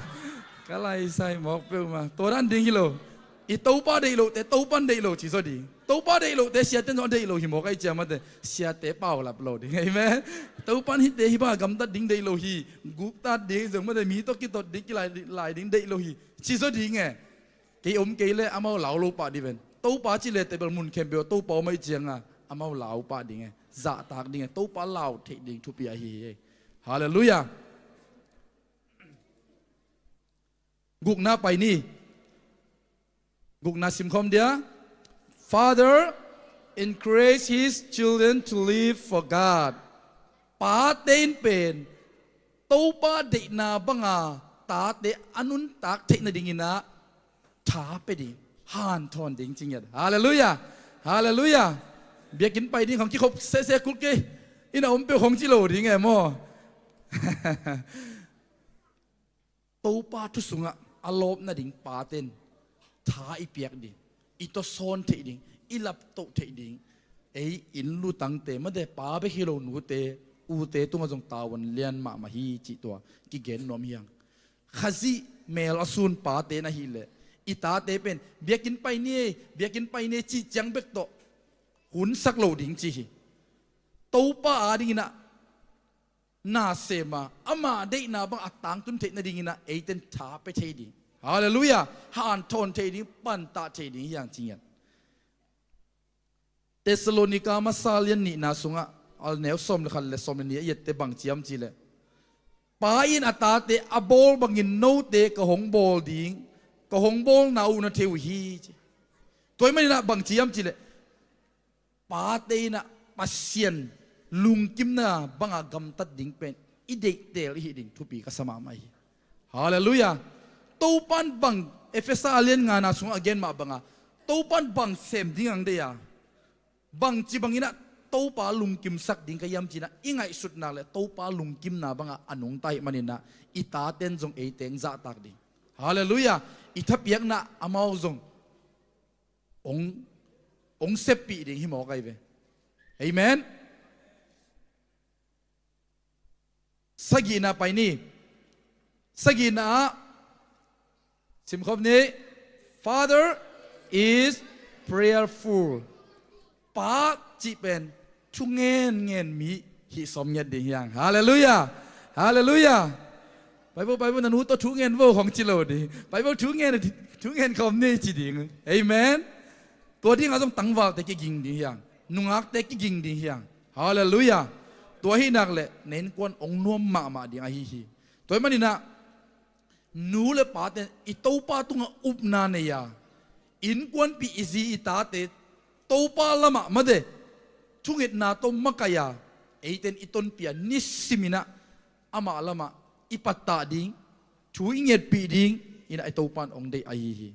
Ka laisai mawk peuhmah. Tua dan ding hi lo. I Topa deih lohte Topan deih lo ci zaw ding. Topa deih lohte siaten zong a deih lo hi mawk ahih ciangin, mate, siate paulap lo ding. Amen. Topan hihte hih banga gamtat ding deih lo hi, guktat ding zong, mate, mi tawh kitot ding, kilai lai ding deih lo hi, ci zaw ding e. Kei om kei leh amau lau lo pah ding ven. Topa ci leh teh bel mun khempeuh ah Topa om ahih ciangin ah amau lau pah ding e. Zahtak ding e. Topa lau theih ding thupi ahi hi. Halleluiah. Gukna pai ni. Gukna simkhawm dia. Father encourage his children to live for God. Pate in pen Topa deihna banga tate a nuntak theih nadingin ah tha pia ding, hanthawn ding ci ngiat. Halleluiah. Halleluiah. Biakinn pai ding khawng kikhop sese kul kei. Inn ah om peuh khawng ci lo ding e maw. Topa thu sungah a lawp nading pate in tha i piak ding, i tawsawn theih ding, i laptoh theih ding. Ei inn lutangte, mate, pa bek hi lo, nute, ute tungah zong tavuan lian mahmah hi cih tua kigen nuam hi hang. Khazih mel a sun pate in ahih leh i tate pen biakinn pai ni e, biakinn pai ni e cih ciang bek tawh hunsak lo ding ci hi. Topa adingin ah na sem a, ama deihna bang a tangtun theih nadingin ah eite in tha pia thei ding. Halleluiah. Hanthawn thei ding, pantah thei ding hi hang ci ngiat. Thessalonika masa lian nihna sungah a neu sawm le khat le sawm le nih a i ette bang ci hiam cih leh, Pa in a tate a bawl bangin note ka hong bawl ding, ka hong bawlna uh na thei uh hi, ci. Tua ahih manin ah bang ci hiam cih leh, pate in ah Pasian lungkimna banga gamtat ding pen i deihtel i hih ding thupi ka sa mahmah hi. Halleluiah. Topa'n bang, Efesa a lian ngana sungah a gen mah banga, Topa'n bang sem ding a hong deih a, bangci bangin ah Topa lungkimsak ding ka hiam ci-in ah i ngaihsut nak leh Topa lungkimna banga a nungta ahih manin ah i tate'n zong eite hong zahtak ding. Halleluiah. I thapiakna amau zong hong, hong seppih ding hi mawk ahi ve. Amen. Sagihna pai ni. Sagihna ah simkhop ni. Father is prayerful. Pa cih pen thu ngenngen mi hih sawm ngiat ding hi hang. Halleluiah. Halleluiah. Pai vo, pai vo, na nu tawh thu ngen vo hong ci lo ding. Pai vo, thu ngen, thu ngen khawm ni ci ding. Amen. Tua dingah zong tangvalte kiging ding hi hang. Nungakte kiging ding hi hang. Halleluiah. Tua ahih nak leh na innkuan hong nuam mahmah ding ahi hi. Tua ahih manin ah nu le pate in i Topa tungah upna nei a, innkuanpih i zi i tate Topa lamah mate thungetna tawh makaih a, eite in i tonpih a, nisimin ah amah lamah i pattah ding, thu i ngetpih ding in ah i Topa'n hong deih ahi hi.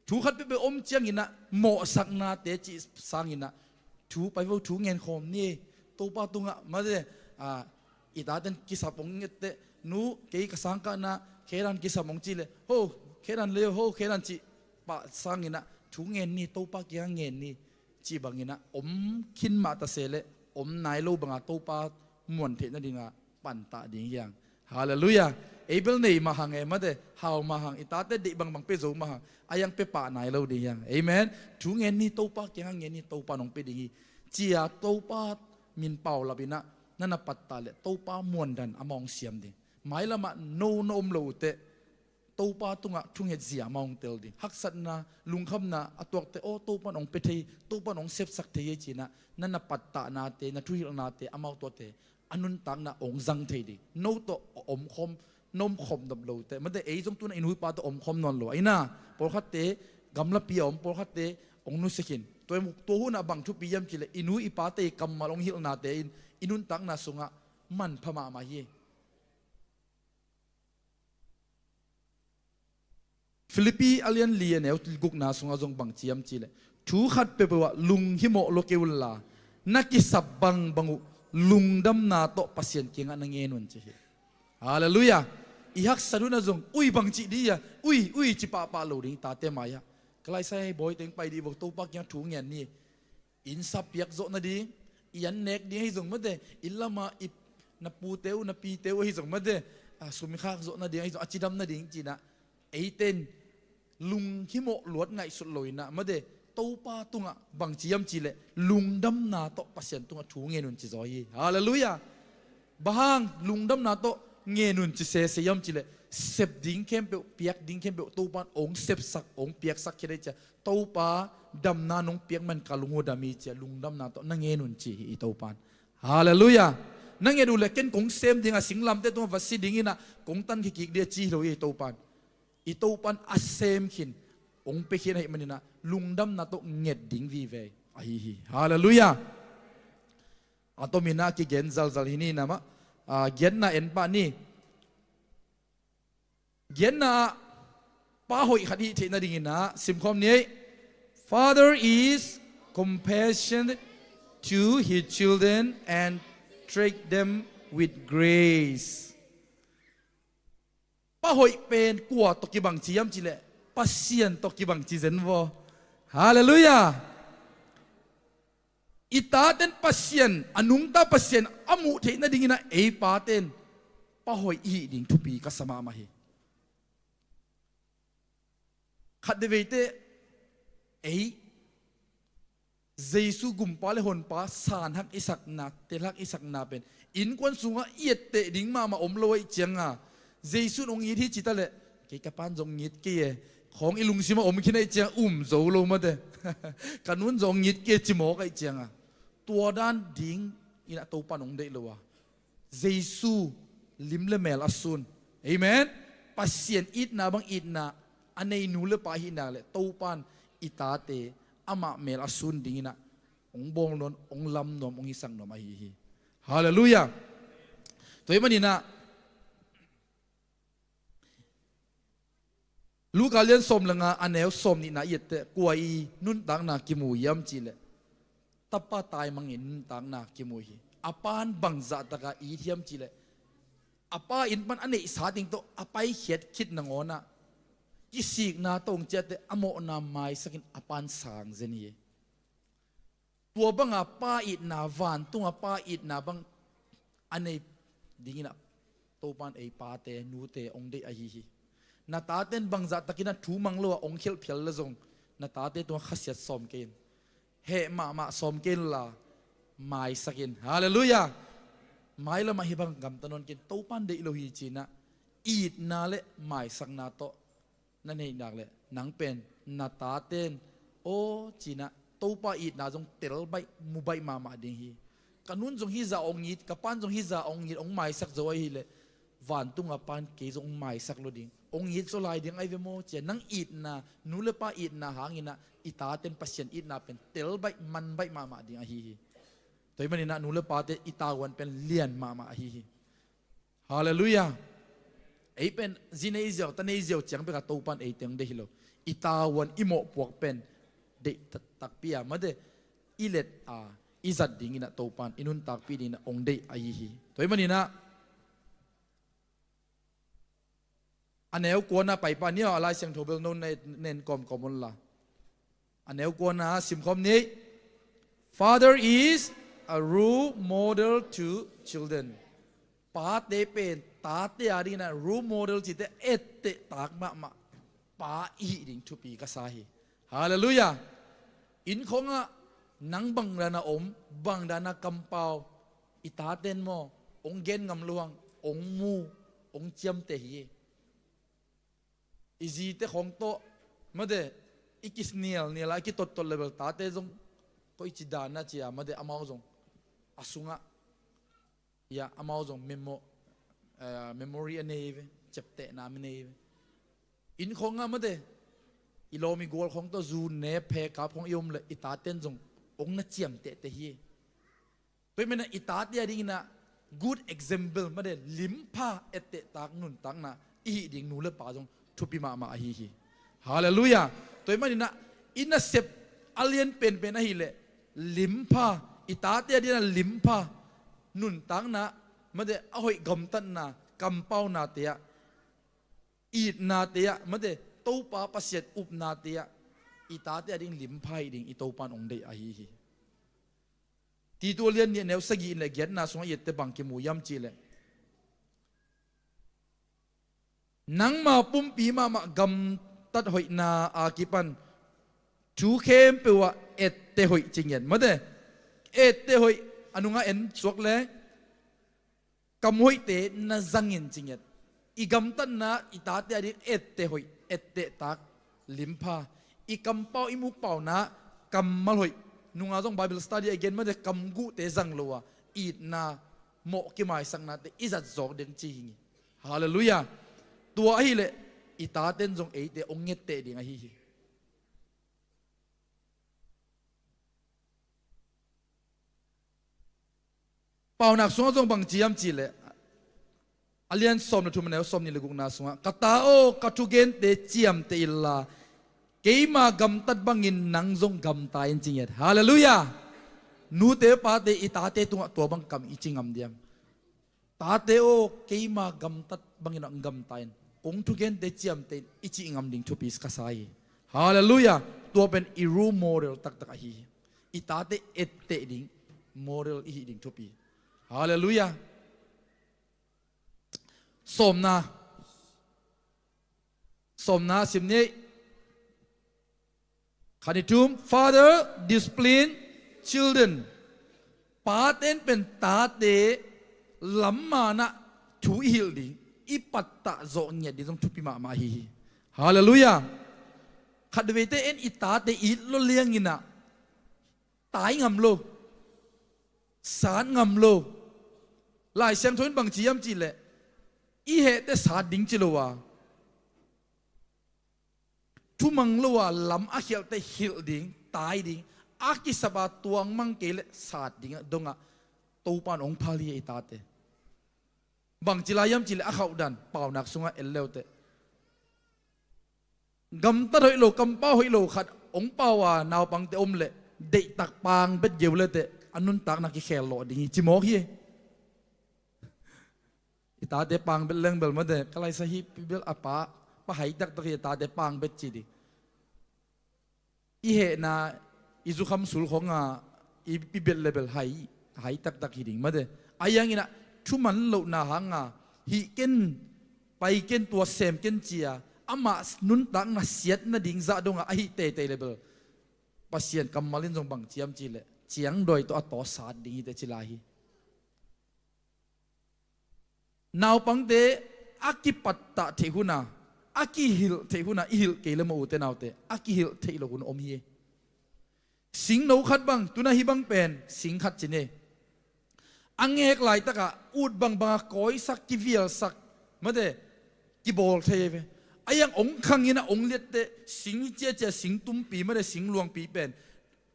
Thu khat peuhpeuh om ciangin ah mawhsaknate cih sangin ah thu, pai vo, thu ngen khawm ni. Topa tungah mate, a, i tate'n kisap hong nget teh, nu, kei ka sangkahna khedan kisam hong cih leh, ho, khedan le, ho, khedan cih pah sangin ah thu ngen ni, Topa kiangah ngen ni, cih bangin ah om khin mah ta se leh om nai lo banga Topa muan theih nadinga pantah ding hi hang. Halleluiah. Ei bel nei mah hang e mate, hau mah hang, i tate deih bangbang pia zo mah hang, a hiang pia pah nai lo ding hi hang. Amen. Thu ngen ni, Topa kiangah ngen ni, Topa'n hong pia ding hi, ci-a Topa min paulap in ah na na pattah leh Topa muandan amah hong siam ding. Mailamah no na om loh uh teh Topa tungah thunget zia amah hong tel ding. Haksatna, lungkhamna a tuak teh, aw, Topa'n hong pia thei, Topa'n hong sepsak thei hi ci-in ah na na pattahnate, na thuhilhnate, amau tuate a nuntakna hong zang thei ding. No tawh a omkhawm, na omkhawm nop loh teh mate, ei zong tu-in ah i nu i pa tawh omkhawm nawn lo. Ahi na, pawlkhatte gamlapi a om, pawlkhatte hong nusia khin. Tua, tua hun ah bang thupi hiam cih leh i nu i pate kammal, hong hilhnate in i nuntakna sungah manpha mahmah hi. Filippi a lian li a neu gukna sungah zong bang ci hiam cih leh, thu khat peuhpeuh ah lunghimawh lua kei unla, na kisap bangbang uh lungdamna tawh Pasian kiangah na ngen un, ci hi. Halleluiah. I haksat hun ah zong, ui, bang cih ding hia, ui, ui, ci pahpah lo ding, i tate mai-ah. Ka laisai ahi, bawi teng pai dih vo, Topa kiangah thu ngen ni. Inn sap piak zawh nading, i an nek ding ahi zong mate, inn lamah i na pute uh, na pite uh ahi zong mate, a, sum i khak zawh nading ahi zong, a cidam nading ci-in ah, eite in lunghimawh luat ngaihsut lo in ah mate, Topa tungah bang ci hiam cih leh lungdamna tawh Pasian tungah thu ngen un, ci zaw hi. Halleluiah. Bang hang lungdamna tawh ngen un ci sese hiam cih leh, sep ding khempeuh, piak ding khempeuh Topa'n hong sepsak, hong piaksak khit ahih ciang, Topa, damna nong piak man ka lung uh dam hi, ci-a lungdamna tawh na ngen un, ci hi i Topa'n. Halleluiah. Na nget uh leh ken kong sem ding a, singlamteh tungah va si ding in ah, kong tankhia kik ding a, ci hi lo hi i Topa'n. I Topa'n a sem khin, hong pia khin ahih manin ah lungdamna tawh nget ding vive ahi hi. Halleluiah. A tomin ah kigen zalzal hi ni, na mah, a, giatna en pah ni. Giatna ah pa hoih khat i hih theih nadingin ah simkhawm ni. Father is compassionate to his children and treat them with grace. Pa hoih pen kua tawh kibang ci hiam cih leh, Pasian tawh kibang ci zen vo. Halleluiah. I tate'n Pasian, a nungta Pasian a muh theih nadingin ah ei pate'n pa hoih i hih ding thupi ka sa mahmah hi. Khat veivei teh ei Jesu Gumpa le Honpa sanhak i sakna, telhak i sakna pen innkuan sungah i etteh ding mahmah om lo ahih ciangin, Jesu'n hong it hi ci ta leh, kei ka pa'n zong hong it kei e, khawng i lungsimah om khin ahih ciangin um zo lo mate. Ka nu'n zong hong it kei e ci mawk ahih ciangin, tua dan ding Inah Topan hong deih lo a, Jesu lim le mel a sun. Amen. Pasian itna bang itna a nei nu le pa hi nak le Topan i tate amah mel a sun dinginah hong bawl nuam, hong lam nuam, hong hisak nuam ahi hi. Halleluiah. Tua hi maninah Luka lian sawm le nga a neu sawm nihna i etteh kua i nuntakna kimu hiam cihleh tapa taimangin nuntakna kimu hi. A pan bangzah taka it hiam cihleh a pa in pan a neihsa ding tawh a paikhiat khit nangawnah kisikna tawh hong ciahteh a mawhna maisakin a pan sang zen hi. Tua banga pa itna, vantunga pa itna bang a nei dinginah Topan ei pate nute hong deih ahi hi. Na taten bangzah takinah thu mang lo a hong khelh phial le zong na tate tungah khasiat sawm kei in, heh mahmah sawm kei inla maisak in. Halleluiah. Mailamah hih bang gamta nawn kei in, Topan deih lo hi cinah itna le maisakna tawh na neih nak le nang pen na taten aw cinah Topa itna zong tel baih mu baih mahmah ding hi. Ka nun zong hizah hong it, ka pan zong hizah hong it, hong maisak zo ahileh vantunga pan kei zong hong maisak lo ding, hong it zaw lai ding ahi ve maw cia nang itna, nu le pa itna hanginah i taten Pasian itna pen tel baih man baih mahmah ding ahi hi. Tua hi maninah nu le pate i tavuan pen lian mahmah ahi hi. Halleluiah. Ei pen zi nei ziau, ta nei ziau ciang beka Topan ei teng deih hi lo. I tavuan i mawhpuak pen deih ta-, takpi a mate i let a i zat dinginah Topan i nuntakpih dinginah hong deih ahi hi. Tua hi maninah a neu kuana paipah ni aw, a Lai Siangtho bel no nen kawmkawm unla. A neu kuana simkhawm ni. Father is a role model to children. Pate pen tate a dinginah role model cite etteh tak mahmah pa i hih ding thupi ka sa hi. Halleluiah. Innkhawngah nang bangdana om, bangdana kampau i taten maw hong gen ngam luang, hong mu, hong ciamteh hi. I zite khawng tawh mate i kisnialnial a i kitottot le bel tate zong koici dana cia mate amau zong a sungah ia amau zong memo-, eh, memory a nei ve, ciaptehna a nei ve. Innkhawngah mate i lawm i gual khawng tawh zu ne phe kap khawng i om le i taten zong hong na ciamtehteh hi. Tua hi maninah i tate a dinginah good example mate limpha ettehtak nuntakna i hih ding nu le pa zong thupi mahmah ahi hi. Halleluiah. Tua hi maninah i nasep a lian penpen ahileh limpha, i tate a dinginah limpha nuntakna mate a hoih gamtatna kampaunate ah, itnate ah mate Topa Pasian upnate ah i tate a ding limpha hi ding i Topan hong deih ahi hi. Titu a lian nih a neu sagih in le giatna sungah i etteh bang kimu hiam cihleh nangma pumpi mahmah gamtat hoihna a kipan thu khempeuh ah etteh hoih ci ngiat mate. Etteh hoih a nungah en suak le kam hoihte na zangin ci ngiat. I gamtatna i tate a ding etteh hoih, etteh tak, limpha. I kampau i mukpauna kammal hoih. Nunga zong Bible study a gen mate kam guhte zang lo a itna mawh kimaisaknate i zat zawk ding ci hi ngi. Halleluiah. Tua ahileh i taten zong eite hong ngetteh ding ahi hi. Paunak sungah zong bang ci hiam cihleh a lian sawm le thum a neu sawm nih le gukna sungah ka ta aw ka thugente ciamteh inla keima gamtat bangin nang zong gamta in ci ngiat. Halleluiah. Nute pate i tate tungah tua bang kam i ci ngam diam? Tate aw keima gamtat bangin a gamta in kong thugente ciamteh in i cih ngam ding thupi ka sa hi. Halleluiah. Tua pen i role model taktak ahi hi. I tate etteh ding model i hih ding thupi. Halleluiah. Sawmna. Sawmna sim ni. Khat ni thum, father discipline children. Paten pen tate lammanah thu i hilh ding i pattah zawh ngiat ding zong thupi mahmah ahi hi. Halleluiah. Khat veite en i tate it lo lianginah tai ngam lo. Sat ngam lo. Lai Siangtho in bang ci hiam cih leh, i heh teh sat ding ci lo a, thumang lo a lam a khialh teh hilh ding, tai ding, a kisap a tuang mang kei leh sat ding a dong ah Topa in hong phal hi i tate. Bang ci lai hiam cih leh a khauh dan Paunak sungah en le uh teh, gamtat hoih lo, kampau hoih lo khat hong pau a naupangte om leh, deihtak pang bet geu le teh a nuntakna kikhel lawh ding hi ci mawk hi. I tate pang bet leng bel mate, ka laisa hi pi bel a pa, pa hai taktak hi, i tate pang bet ci ding. I hehna, i zukham sulkhong a i, i bet le bel hai, hai taktak hi ding mate. A hiangin ah thuman lohna hang a hih ken, pai ken, tua sem ken ci a, amah nuntakna siat nading zah dong a, a hih teitei le bel Pasian kammal in zong bang ci hiam cih leh, ciangdawi tawh a taw sat ding hi teh ci lai hi. Naupangte a kipattah theih hun a, a kihilh theih hun a i hilh kei le maw, ute naute, a kihilh theih loh hun om hi. Singno khat bang, tu-in ah hih bang pen sing khat ci ni. A ngek laitak ah ut bangbang a kawisak, kivialsak mate, kibawl thei ve. A hiang hong khang in ah hong liat teh sing ciacia, sing tumpi mate, sing luangpi pen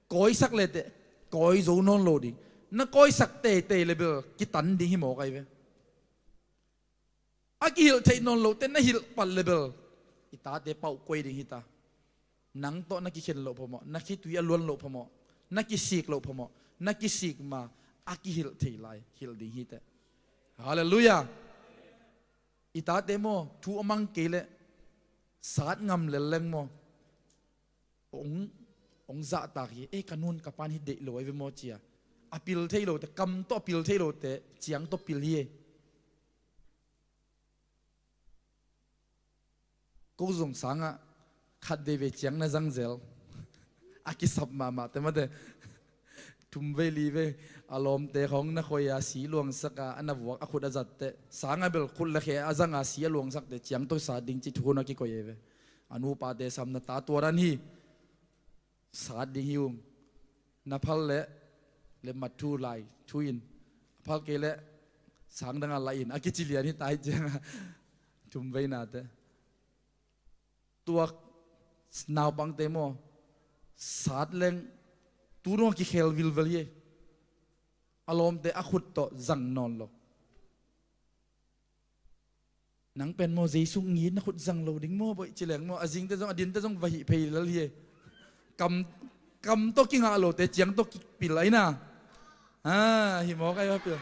kawisak le teh kawi zo nawn lo ding. Na kawisak teitei le bel kitan ding hi mawk ai ve. A kihilh theih nawn lo teh na hilh pat le bel i tate pauh kuai ding hi ta. Nang tawh na kikhen loh phamawh, na khitui a luan loh phamawh, na kisik loh phamawh, na kisik ma a kihilh thei lai hilh ding hi teh. Halleluiah. I tate maw, thu a mang kei leh sat ngam lel leng maw, hong, hong zahtak hi. Ei, ka nu'n ka pa'n hih deih lo ai ve maw ci a, a pil thei lo teh, kam tawh a pil thei lo teh ciang tawh pil hi. Ko zong sangah khat veivei ciang na zang zel, a kisap mahmah teh mate. Thum vei li vei a lawmte khawng na khoi a si luangsak a, a na vuak a khut a zat teh, sangah bel khut le khe a zang a si a luangsak teh ciang tawh sat ding ci thukhun a kikoi ai ve. A nupate sam na ta tuat an hi. Sat ding hi ung. Na phal leh, le mat thu lai thu in, a phal kei leh sang dang a lai in, a kici lian hi ta hi ciang a, thum veina teh. Tua naupangte maw, sat leng tu dong a kikhel vilvel hi. A lawmte a khut tawh zang nawn lo. Nang pen maw, Jesu ngi na khut zang lo ding maw, boih ci leng maw, a zingte zong, a dinte zong va hih phei lel hi. Kam, kam tawh kingah lote ciang tawh kipil ai na. Ah, hi mawk ai va pil.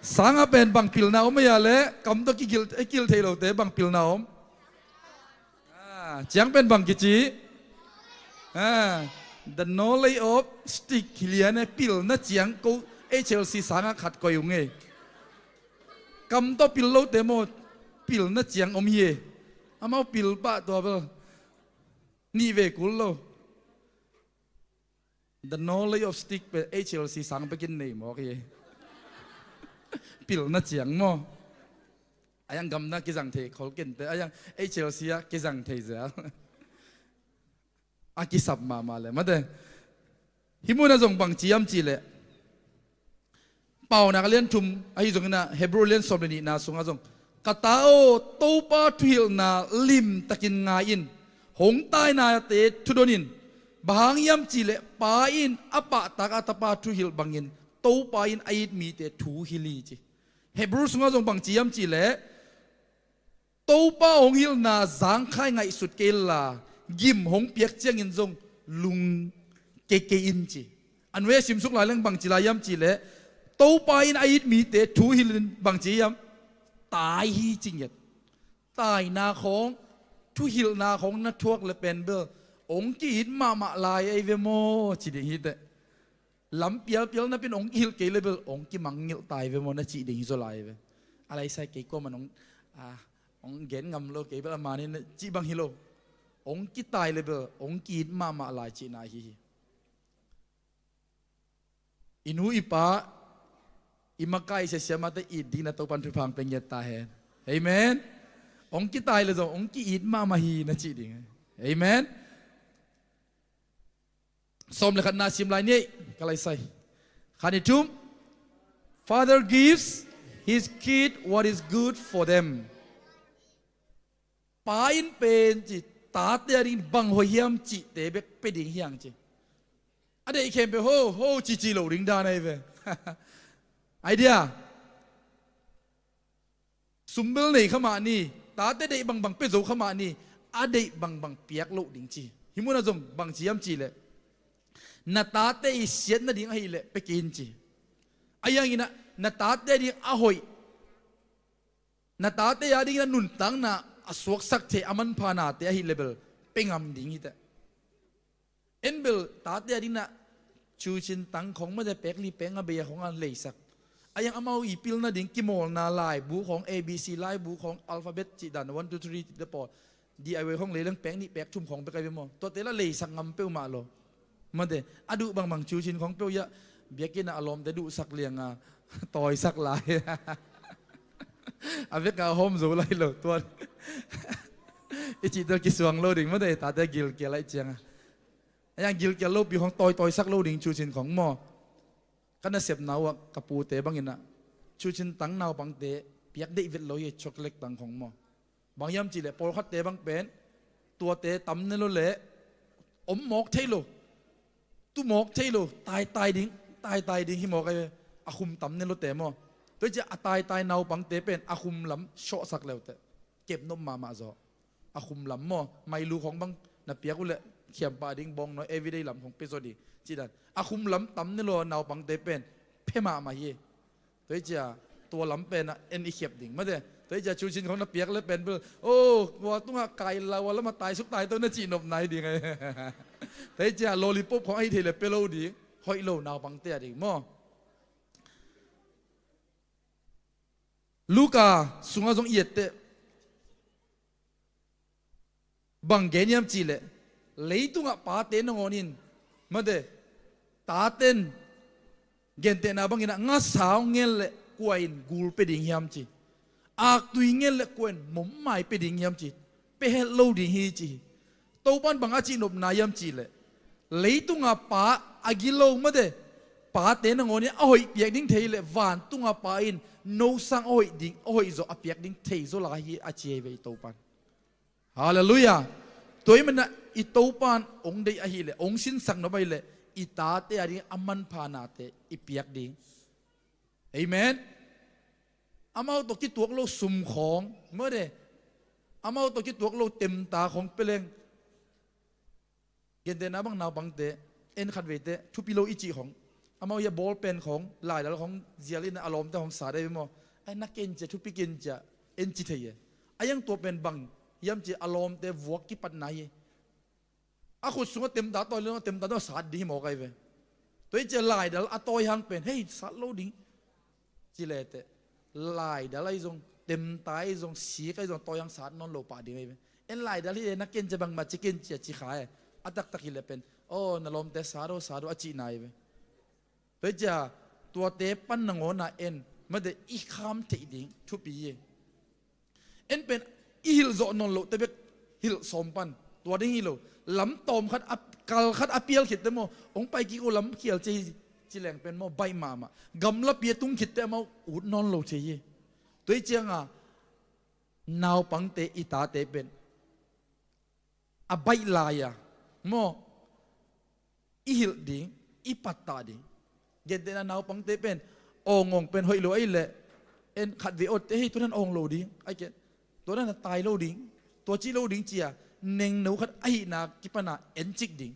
Sangah pen bang pilna om ai a leh, kam tawh kigil, eh, kil thei lote bang pilna om. Ah, ciang pen bang kici? Ah, the knowledge of stick hi lian e, pilna ciang. Ko H L C sangah khat koi ung e. Kam tawh pil lote maw, pilna ciang om hi e. Amau pil pah tua bel nih vei kul lo. The knowledge of stick pen H L C sang bekin nei mawk hi. Pilna ciang maw. A hiang gamna kizang thei khol kente, a hiang H L C ah kizang thei zel. A kisap mahmah le mate. Hih munah zong bang ci hiam cih leh, Paunak a lian thum, ahi zongin ah Hebrew lian sawm le nihna sungah zong, ka ta aw, Topa thuhilhna limtakin ngai in, hong tainate thudon in, bang hang hiam cih leh Pa in a pahtak a Tapa thuhilh bangin Topa in a it mite thu hilh hi ci. Hebrew sungah zong bang ci hiam cih leh, Topa hong hilhna zangkhai ngaihsut kei la, gim hong piak ciangin zong lung keikei in ci. A nuai a simsuk lai leng bang ci lai hiam cih leh, Topa in a it mite thu hilh in bang ci hiam? Tai hi ci ngiat. Taina khawng, thuhilhna khawng na thuak le pen bel hong ki-it mahmah lai ei ve maw ci ding hi teh. Lam pialpial napin hong hilh kei le bel hong kimangngilh tai ve maw na cih ding hi zaw lai ve. A laisai kei kuaman hong, a, hong gen ngam lo, kei bel a man hi na cih bang hi lo. Hong kitai le bel hong ki-it mahmah lai cihna ahi hi. I nu i pa i makai siasia mate it ding na Topan thupha pia ngiat ta hen. Amen. Hong kitai le zong hong ki-it mahmah hi na cih ding. Amen. Sawm le khatna sim lai ni ei, ka lai sai. Khat, nih, thum. Father gives his kid what is good for them. Pa in pen ci, tate a dingin bang hoih hiam cihte bek pia ding hi hang ci. A deih khempeuh ho, ho cici lo ding dan ahi ve. Idea. Sum bel nei kha mah ni, tate deih bangbang pia zo kha mah ni, a deih bangbang piak loh ding ci. Hih munah zong bang ci hiam cih leh, na tate i siat nading ahih leh pia kei in ci. Ahi hangin ah, na tate a ding a hoih, na tate a dingin a nuntakna a suaksak thei a manpha nate ahih leh bel pia ngam ding hi teh. En bel tate a dingin ah cu cin tang khong mate pek li pek nga bei a khong a leisak. Ahi hang amau i pilna ding kimawlna laibu khong, A B C laibu khong, alphabet cih dan, one, two, three te pawl, D I Y khong lei leng pek nih pek thum khong bek ahi ve maw. Tuate lah leisak ngam peuhmah lo. Mate, a duh bangbang cu cin khong peuh hiah, biakinn ah a lawmte duhsak liang a, tawisak lai. A vek a hawm zo lai lo, tuan. I cihtel kisuang lo ding, mate, tate gilkial lai ciang a. Ahi hang gilkial lopi khong tawi, tawisak lo ding cu cin khong maw. Ka nasepna uh ah ka pute bangin ah, cu cin tang naupangte piak deih vet lo hi, chocolate tang khong maw. Bang hiam cih leh pawlkhatte bang pen, tuate tam ne lo leh om mawk thei lo. Tu mawk thei lo, taitai ding, taitai ding hi mawk ahi ve. A khum tam ne lote maw. Tua hi ciah a taitai naupangte pen a khum lam sawhsak le uh teh. Kep nop mahmah zaw. A khum lam maw, mailu khong bang na piak uh leh khiampah ding, bawngnawi, everyday lam khong pia zaw ding. Cih dan. A khum lam tam ne lo naupangte pen pia mahmah hi. Tua hi ciah tua lam pen ah en i khiap ding. Mate, tua hi ciah cu cin khong na piak le pen bel, oh, tua tungah kai la, ua lamah taisuk taito na cih nopna hi ding ahi. Tua hi ciah lollipop khong ahi thei leh pia lo ding. Hoih lo naupangte a ding maw. Luka sungah zong i et teh bang gen hiam cih leh, leitungah pate nangawn in, mate, taten gentehna bangin ah ngasa hong ngen leh kua in gul pia ding hiam ci. Aktui ngen leh kua in mommai pia ding hiam ci. Pia het lo ding hi ci hi. Topan bang a cihnopna hiam cih leh, leitungah pa a gilo, mate, pate nangawn in a hoih piak ding thei leh vantungah pa in no sang a hoih ding, a hoih zaw a piak ding thei zaw lai hi a ci ahi ve i Topan. Halleluiah. Tua ahih manin ah i Topan hong deih ahih leh, hong sinsak nop ahih leh, i tate a ding a manpha nate i piak ding. Amen. Amau tawh kituak lo sum khong, mate, amau tawh kituak lo temta khong pia leng. Gentehna bang naupangte, en khat veite thupi lo i cih khong, amau hiah ball pen khong, laidal khong zial in a lawmte khong sat ahi ve maw. Ai, na ken cia, thupi ken cia, en ci thei e. Ahi hang tua pen bang hiam cih leh a lawmte vuak kipatna hi. A khut sungah temta tawi le, temta tawi sat ding hi mawk ahi ve. Tua hi ciah laidal a tawi hang pen, hei, sat lo ding ci le teh, laidal ahi zong, temta ahi zong, sik ahi zong, tawi hang sat nawn lo pah ding ahi ve. En laidal hi e, na ken cia bangmah ci ken cia ci kha e. A taktak hi leh pen, aw, na lawmte sat aw, sat aw a cihna ahi ve. Tua hi ciah tuate pan nangawn ah en, mate, i kham theih ding thupi hi. En pen i hilh zawh nawn loh te bek hilh sawm pan. Tua ding hi lo. Lam tawm khat a, kal khat a pial khit teh maw, hong pai kik uh, lam khial ci hi ci leng pen maw, baih mahmah. Gamlapi a tung khit teh amau ut nawn lo thei hi. Tua hi ciangah naupangte, i tate pen a baih lai-a maw, i hilh ding, i pattah ding. Gentehna naupangte pen awngawng pen hoih lo ahih leh, en khat vei awtte, hei, tua dan awng lo ding, ai ke, tua dan a tai lo ding, tua ci lo ding ci-a, nengno khat ahihna kipana en cik ding.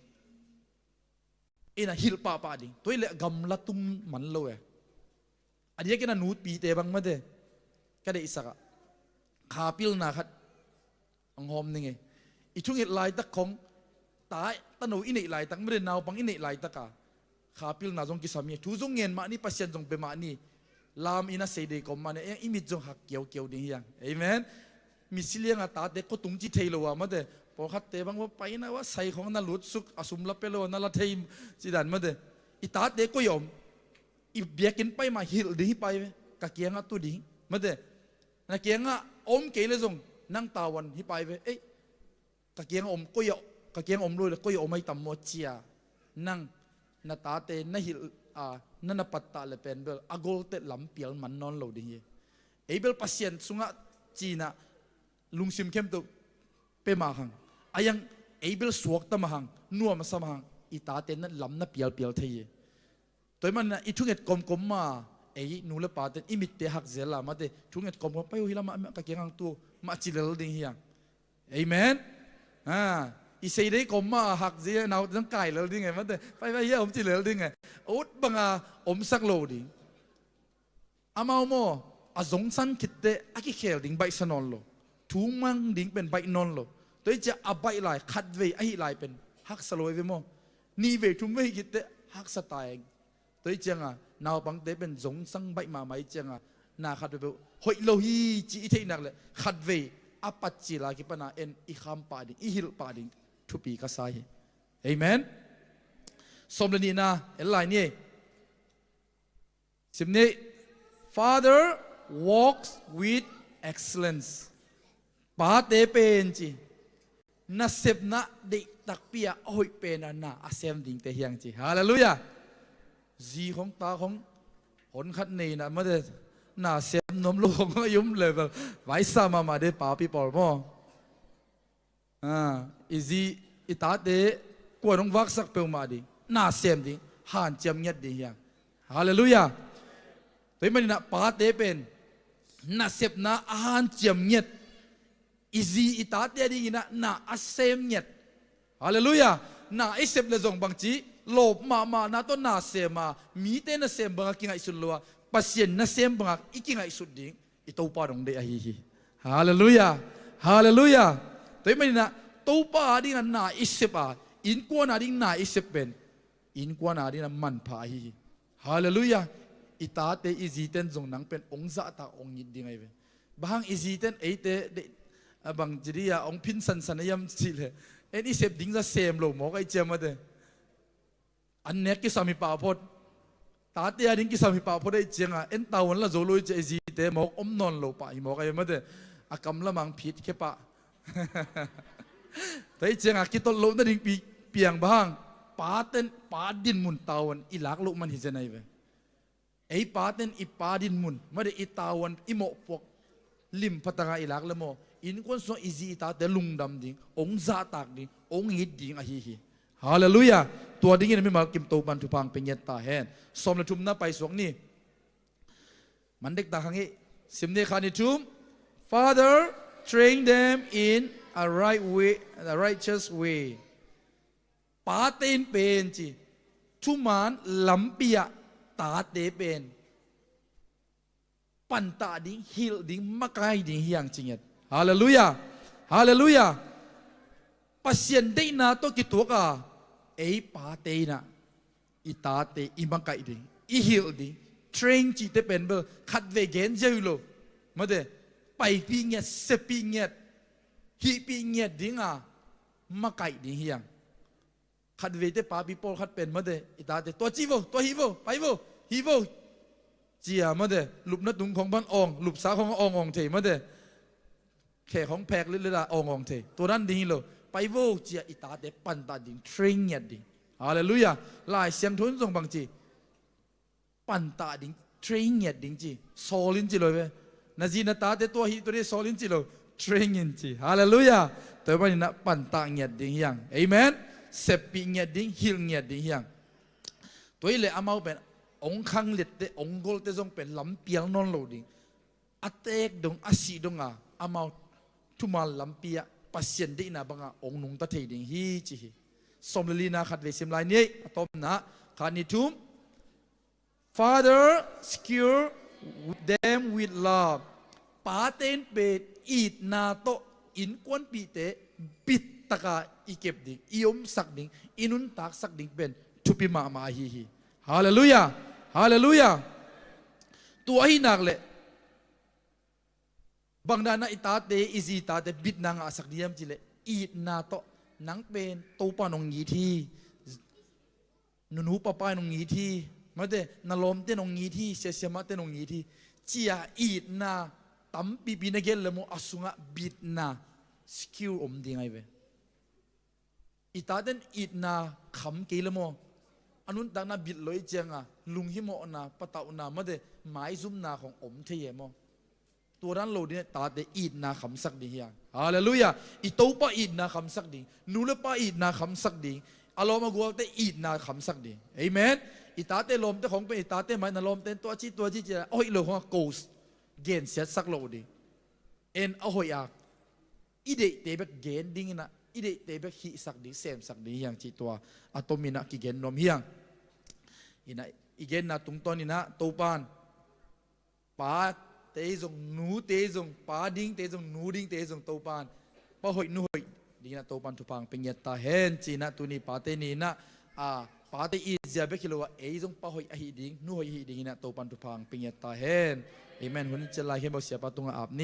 Ina hilh pahpah ding. Tua hi leh gamla tung man lo e. A diakin a nupite bang mate, ka deihsakah kha pilna khat ang hawm ning e. I thunget laitak khong, ta, tano i neih laitak mate, naupang i neih laitak a kha pilna zong kisam hi. Thu zong ngen mah ni, Pasian zong bia mah ni. Lam ina sei dei kawm mah ni, i mit zong hak kiaukiau ding hi hang. Amen. Misi lianga tate kua tung ci thei lo a mate. Pawlkhatte bang va paina va sai khong na lutsuk, a sum la pia lo na la thei ci dan mate. I tate koi a om? I biakinn pai mah hilh ding hi pai ve. Ka kiangah tu ding mate. Na kiangah a om kei le zong nang tavuan hi pai ve. Ei, ka kiangah om, koi a, ka kiangah om lo le koi a om ai tam maw cia. nang na tate na hilh a na na pattah le pen bel a golte lampial man nawn lo ding hi. Ei bel Pasian sungah cinah lungsim khempeuh pia mah hang, a iang ei bel suakta mah hang, nuam a sa mah hang, i tate na lam na pialpial thei hi. Tua ahih manin ah i thunget kawmkawm ma, ei nu le paten i mitte hak zel a, mate, thunget kawmkawm pai uh hi lamah ka kiang hang tu mah ci lel ding hi hang. Amen. Ha, i sei dei kawm ma hak zel a, naute zong kai lel ding e, mate, pai pai hi a om ci lel ding e. A ut banga omsak lo ding. Amau maw, a zongsan khitteh a kikhel ding baihsa nawn lo. Thu mang ding pen baih nawn lo. Tua hi ciah a baih lai khatvei ahih lai pen haksa lo hi ve maw. Nihvei thumvei khitteh haksa ta eng. Tua hi cianga naupangte pen zongsan baih mahmah hi cianga na khatvei peuh hoih lo hi ci i theihnak le khatvei a patcil a kipana en i kham pah ding, i hilh pah ding thupi ka sa hi. Amen. Sawm le nihna el lai ni. Sim ni. Father walks with excellence. Pate pen ci, nasepna deih takpi ah a hoih pen a na a sem dingte hi hang ci. Halleluiah. Zi khong ta khong, hon khat nei na mate, na sem nuam lo khong a i om level. Vaisa mahmah de pa pi pawl maw. Ah, i zi, i tate, kuan hong vaksak peuhmah ding, na sem ding, hanciam ngiat ding hi hang. Halleluiah. Tua ahih manin ah pate pen nasepna a hanciam ngiat. I zi i tate a dingin ah na a sem ngiat. Halleluiah. Na i sep le zong bangci, lawp mahmahna tawh na sem a, mite nasem banga kingaihsun lo a, Pasian nasem banga i kingaihsut ding i Topa dong deih ahi hi. Halleluiah. Halleluiah. Tua ahih manin ah Topa a dingin na i sep a, innkuan a ding na i sep pen innkuan a dingin ah manpha ahi hi. Halleluiah. I tate i ziten zong nang pen ong zahtak ong it ding ahi ve. Bang hang i ziten eite deih a bang ci dih a ong phin sansan a hiam cih leh en i sep ding za sem lo mawk ahi ciam mate. An nek kisam hi pah phot. Tate a ding kisam hi pah phot ahih cianga en tavuan la zo lo i cia i zite mawk om nawn lo pah hi mawk ahi mate. A kam lamang phit khe pah. Tua ahih cianga kitolh loh nading pi, piang bang hang. Paten pa dinmun tavuan i lak loh man hi zen ahi ve. Ei paten i pa dinmun mate i tavuan i mawhpuak lim phatanga i lak le maw, innkuan sungah i zi i tate lungdam ding, ong zahtak ding, ong it ding ahi hi. Halleluiah. Tua dingin mimal kim Topan thupha pia ngiat ta hen. Sawm le thumna paisuak ni. Man dektak hang hi. Sim ni khat ni thum. Father, train them in a right way, a righteous way. Pate in pen ci, thuman lampi ah tate pen pantah ding, hilh ding, makai ding hi hang ci ngiat. Halleluiah. Halleluiah. Pasian deihna tawh kituak a, ei pate in ah i tate i makaih ding, i hilh ding. Train cihte pen bel khatvei gen ziau hi lo mate. Paipih ngiat, seppih ngiat, hihpih ngiat dinga makaih ding hi hang. Khatveite papi pawlkhat pen mate, i tate tua ci vo, tua hih vo, pai vo, hih vo, cia mate, lupna tung khong pan awng, lupsa khong awng awng thei mate. Khe khong phek litlit a awng awng thei. Tua dan ding hi lo. Pai vo cia i tate pantah ding, train ngiat ding. Halleluiah. Lai Siangtho in zong bang ci, pantah ding, train ngiat ding ci. Sawl in ci lo ve. Na zi na tate tua hih tua ding sawl in ci lo. Train in ci. Halleluiah. Tua ahih manin ah pantah ngiat ding hi hang. Amen. Seppih ngiat ding, hilh ngiat ding hi hang. Tua hi leh amau pen ong khanglette, ong golte zong pen lampial nawn lo ding. A teek dong, a sih dong a, amau thuman lampi ah Pasian deihna banga ong nungta thei ding hi ci hi. Sawm le lina khatvei sim lai ni ei, a tawpna khat ni thum. Father, secure them with love. Pate in pen itna tawh innkuanpihte bittaka i kep ding, i omsak ding, i nuntaksak ding pen thupi mahmah ahi hi. Halleluiah. Halleluiah. Tua ahi nak leh bang dana i tate, i zi tate bitna ngahsak ding hiam cih leh itna tawh, nang pen Topa nong it hi, nunu papa nong it hi, mate, na lawmte nong it hi, siasiamahte nong it hi, cia itna tampipi na gen le maw, a sungah bitna secure om ding ahi ve. I taten itna kham kei le maw, a nuntakna bit lo i cianga lunghimawhna, patauhna, mate maizumna khong om thei e maw? Tua dan lo ding, tate itna khamsak ding hi hang. Halleluiah. I topa itna khamsak ding, nu le pa itna khamsak ding, a lawm a gualte itna khamsak ding. Amen. I tate lawmte khong pen, i tate mai na lawmte in tua ci tua ci ci a hoih lo khong a ko gensiatsak lo ding. En a hoih a i deihte bek gen ding inah, i deihte bek hihsak ding, semsak ding hi hang cih tua a tomin ah kigen nuam hi hang. Inah i genna tungtawn inah Topan pate zong, nute zong, pa dingte zong, nu dingte zong Topan pa hoih nu hoih ding inah Topan thupha hong pia ngiat ta hen. Ci inah tuni pate ni inah, a, pate itzia bek hi lo a, ei zong pa hoih ahi ding, nu hoih ahi ding inah Topan thupha hong pia ngiat ta hen. Amen. Hun ciat lai khempeuh siapa tungah ap ni.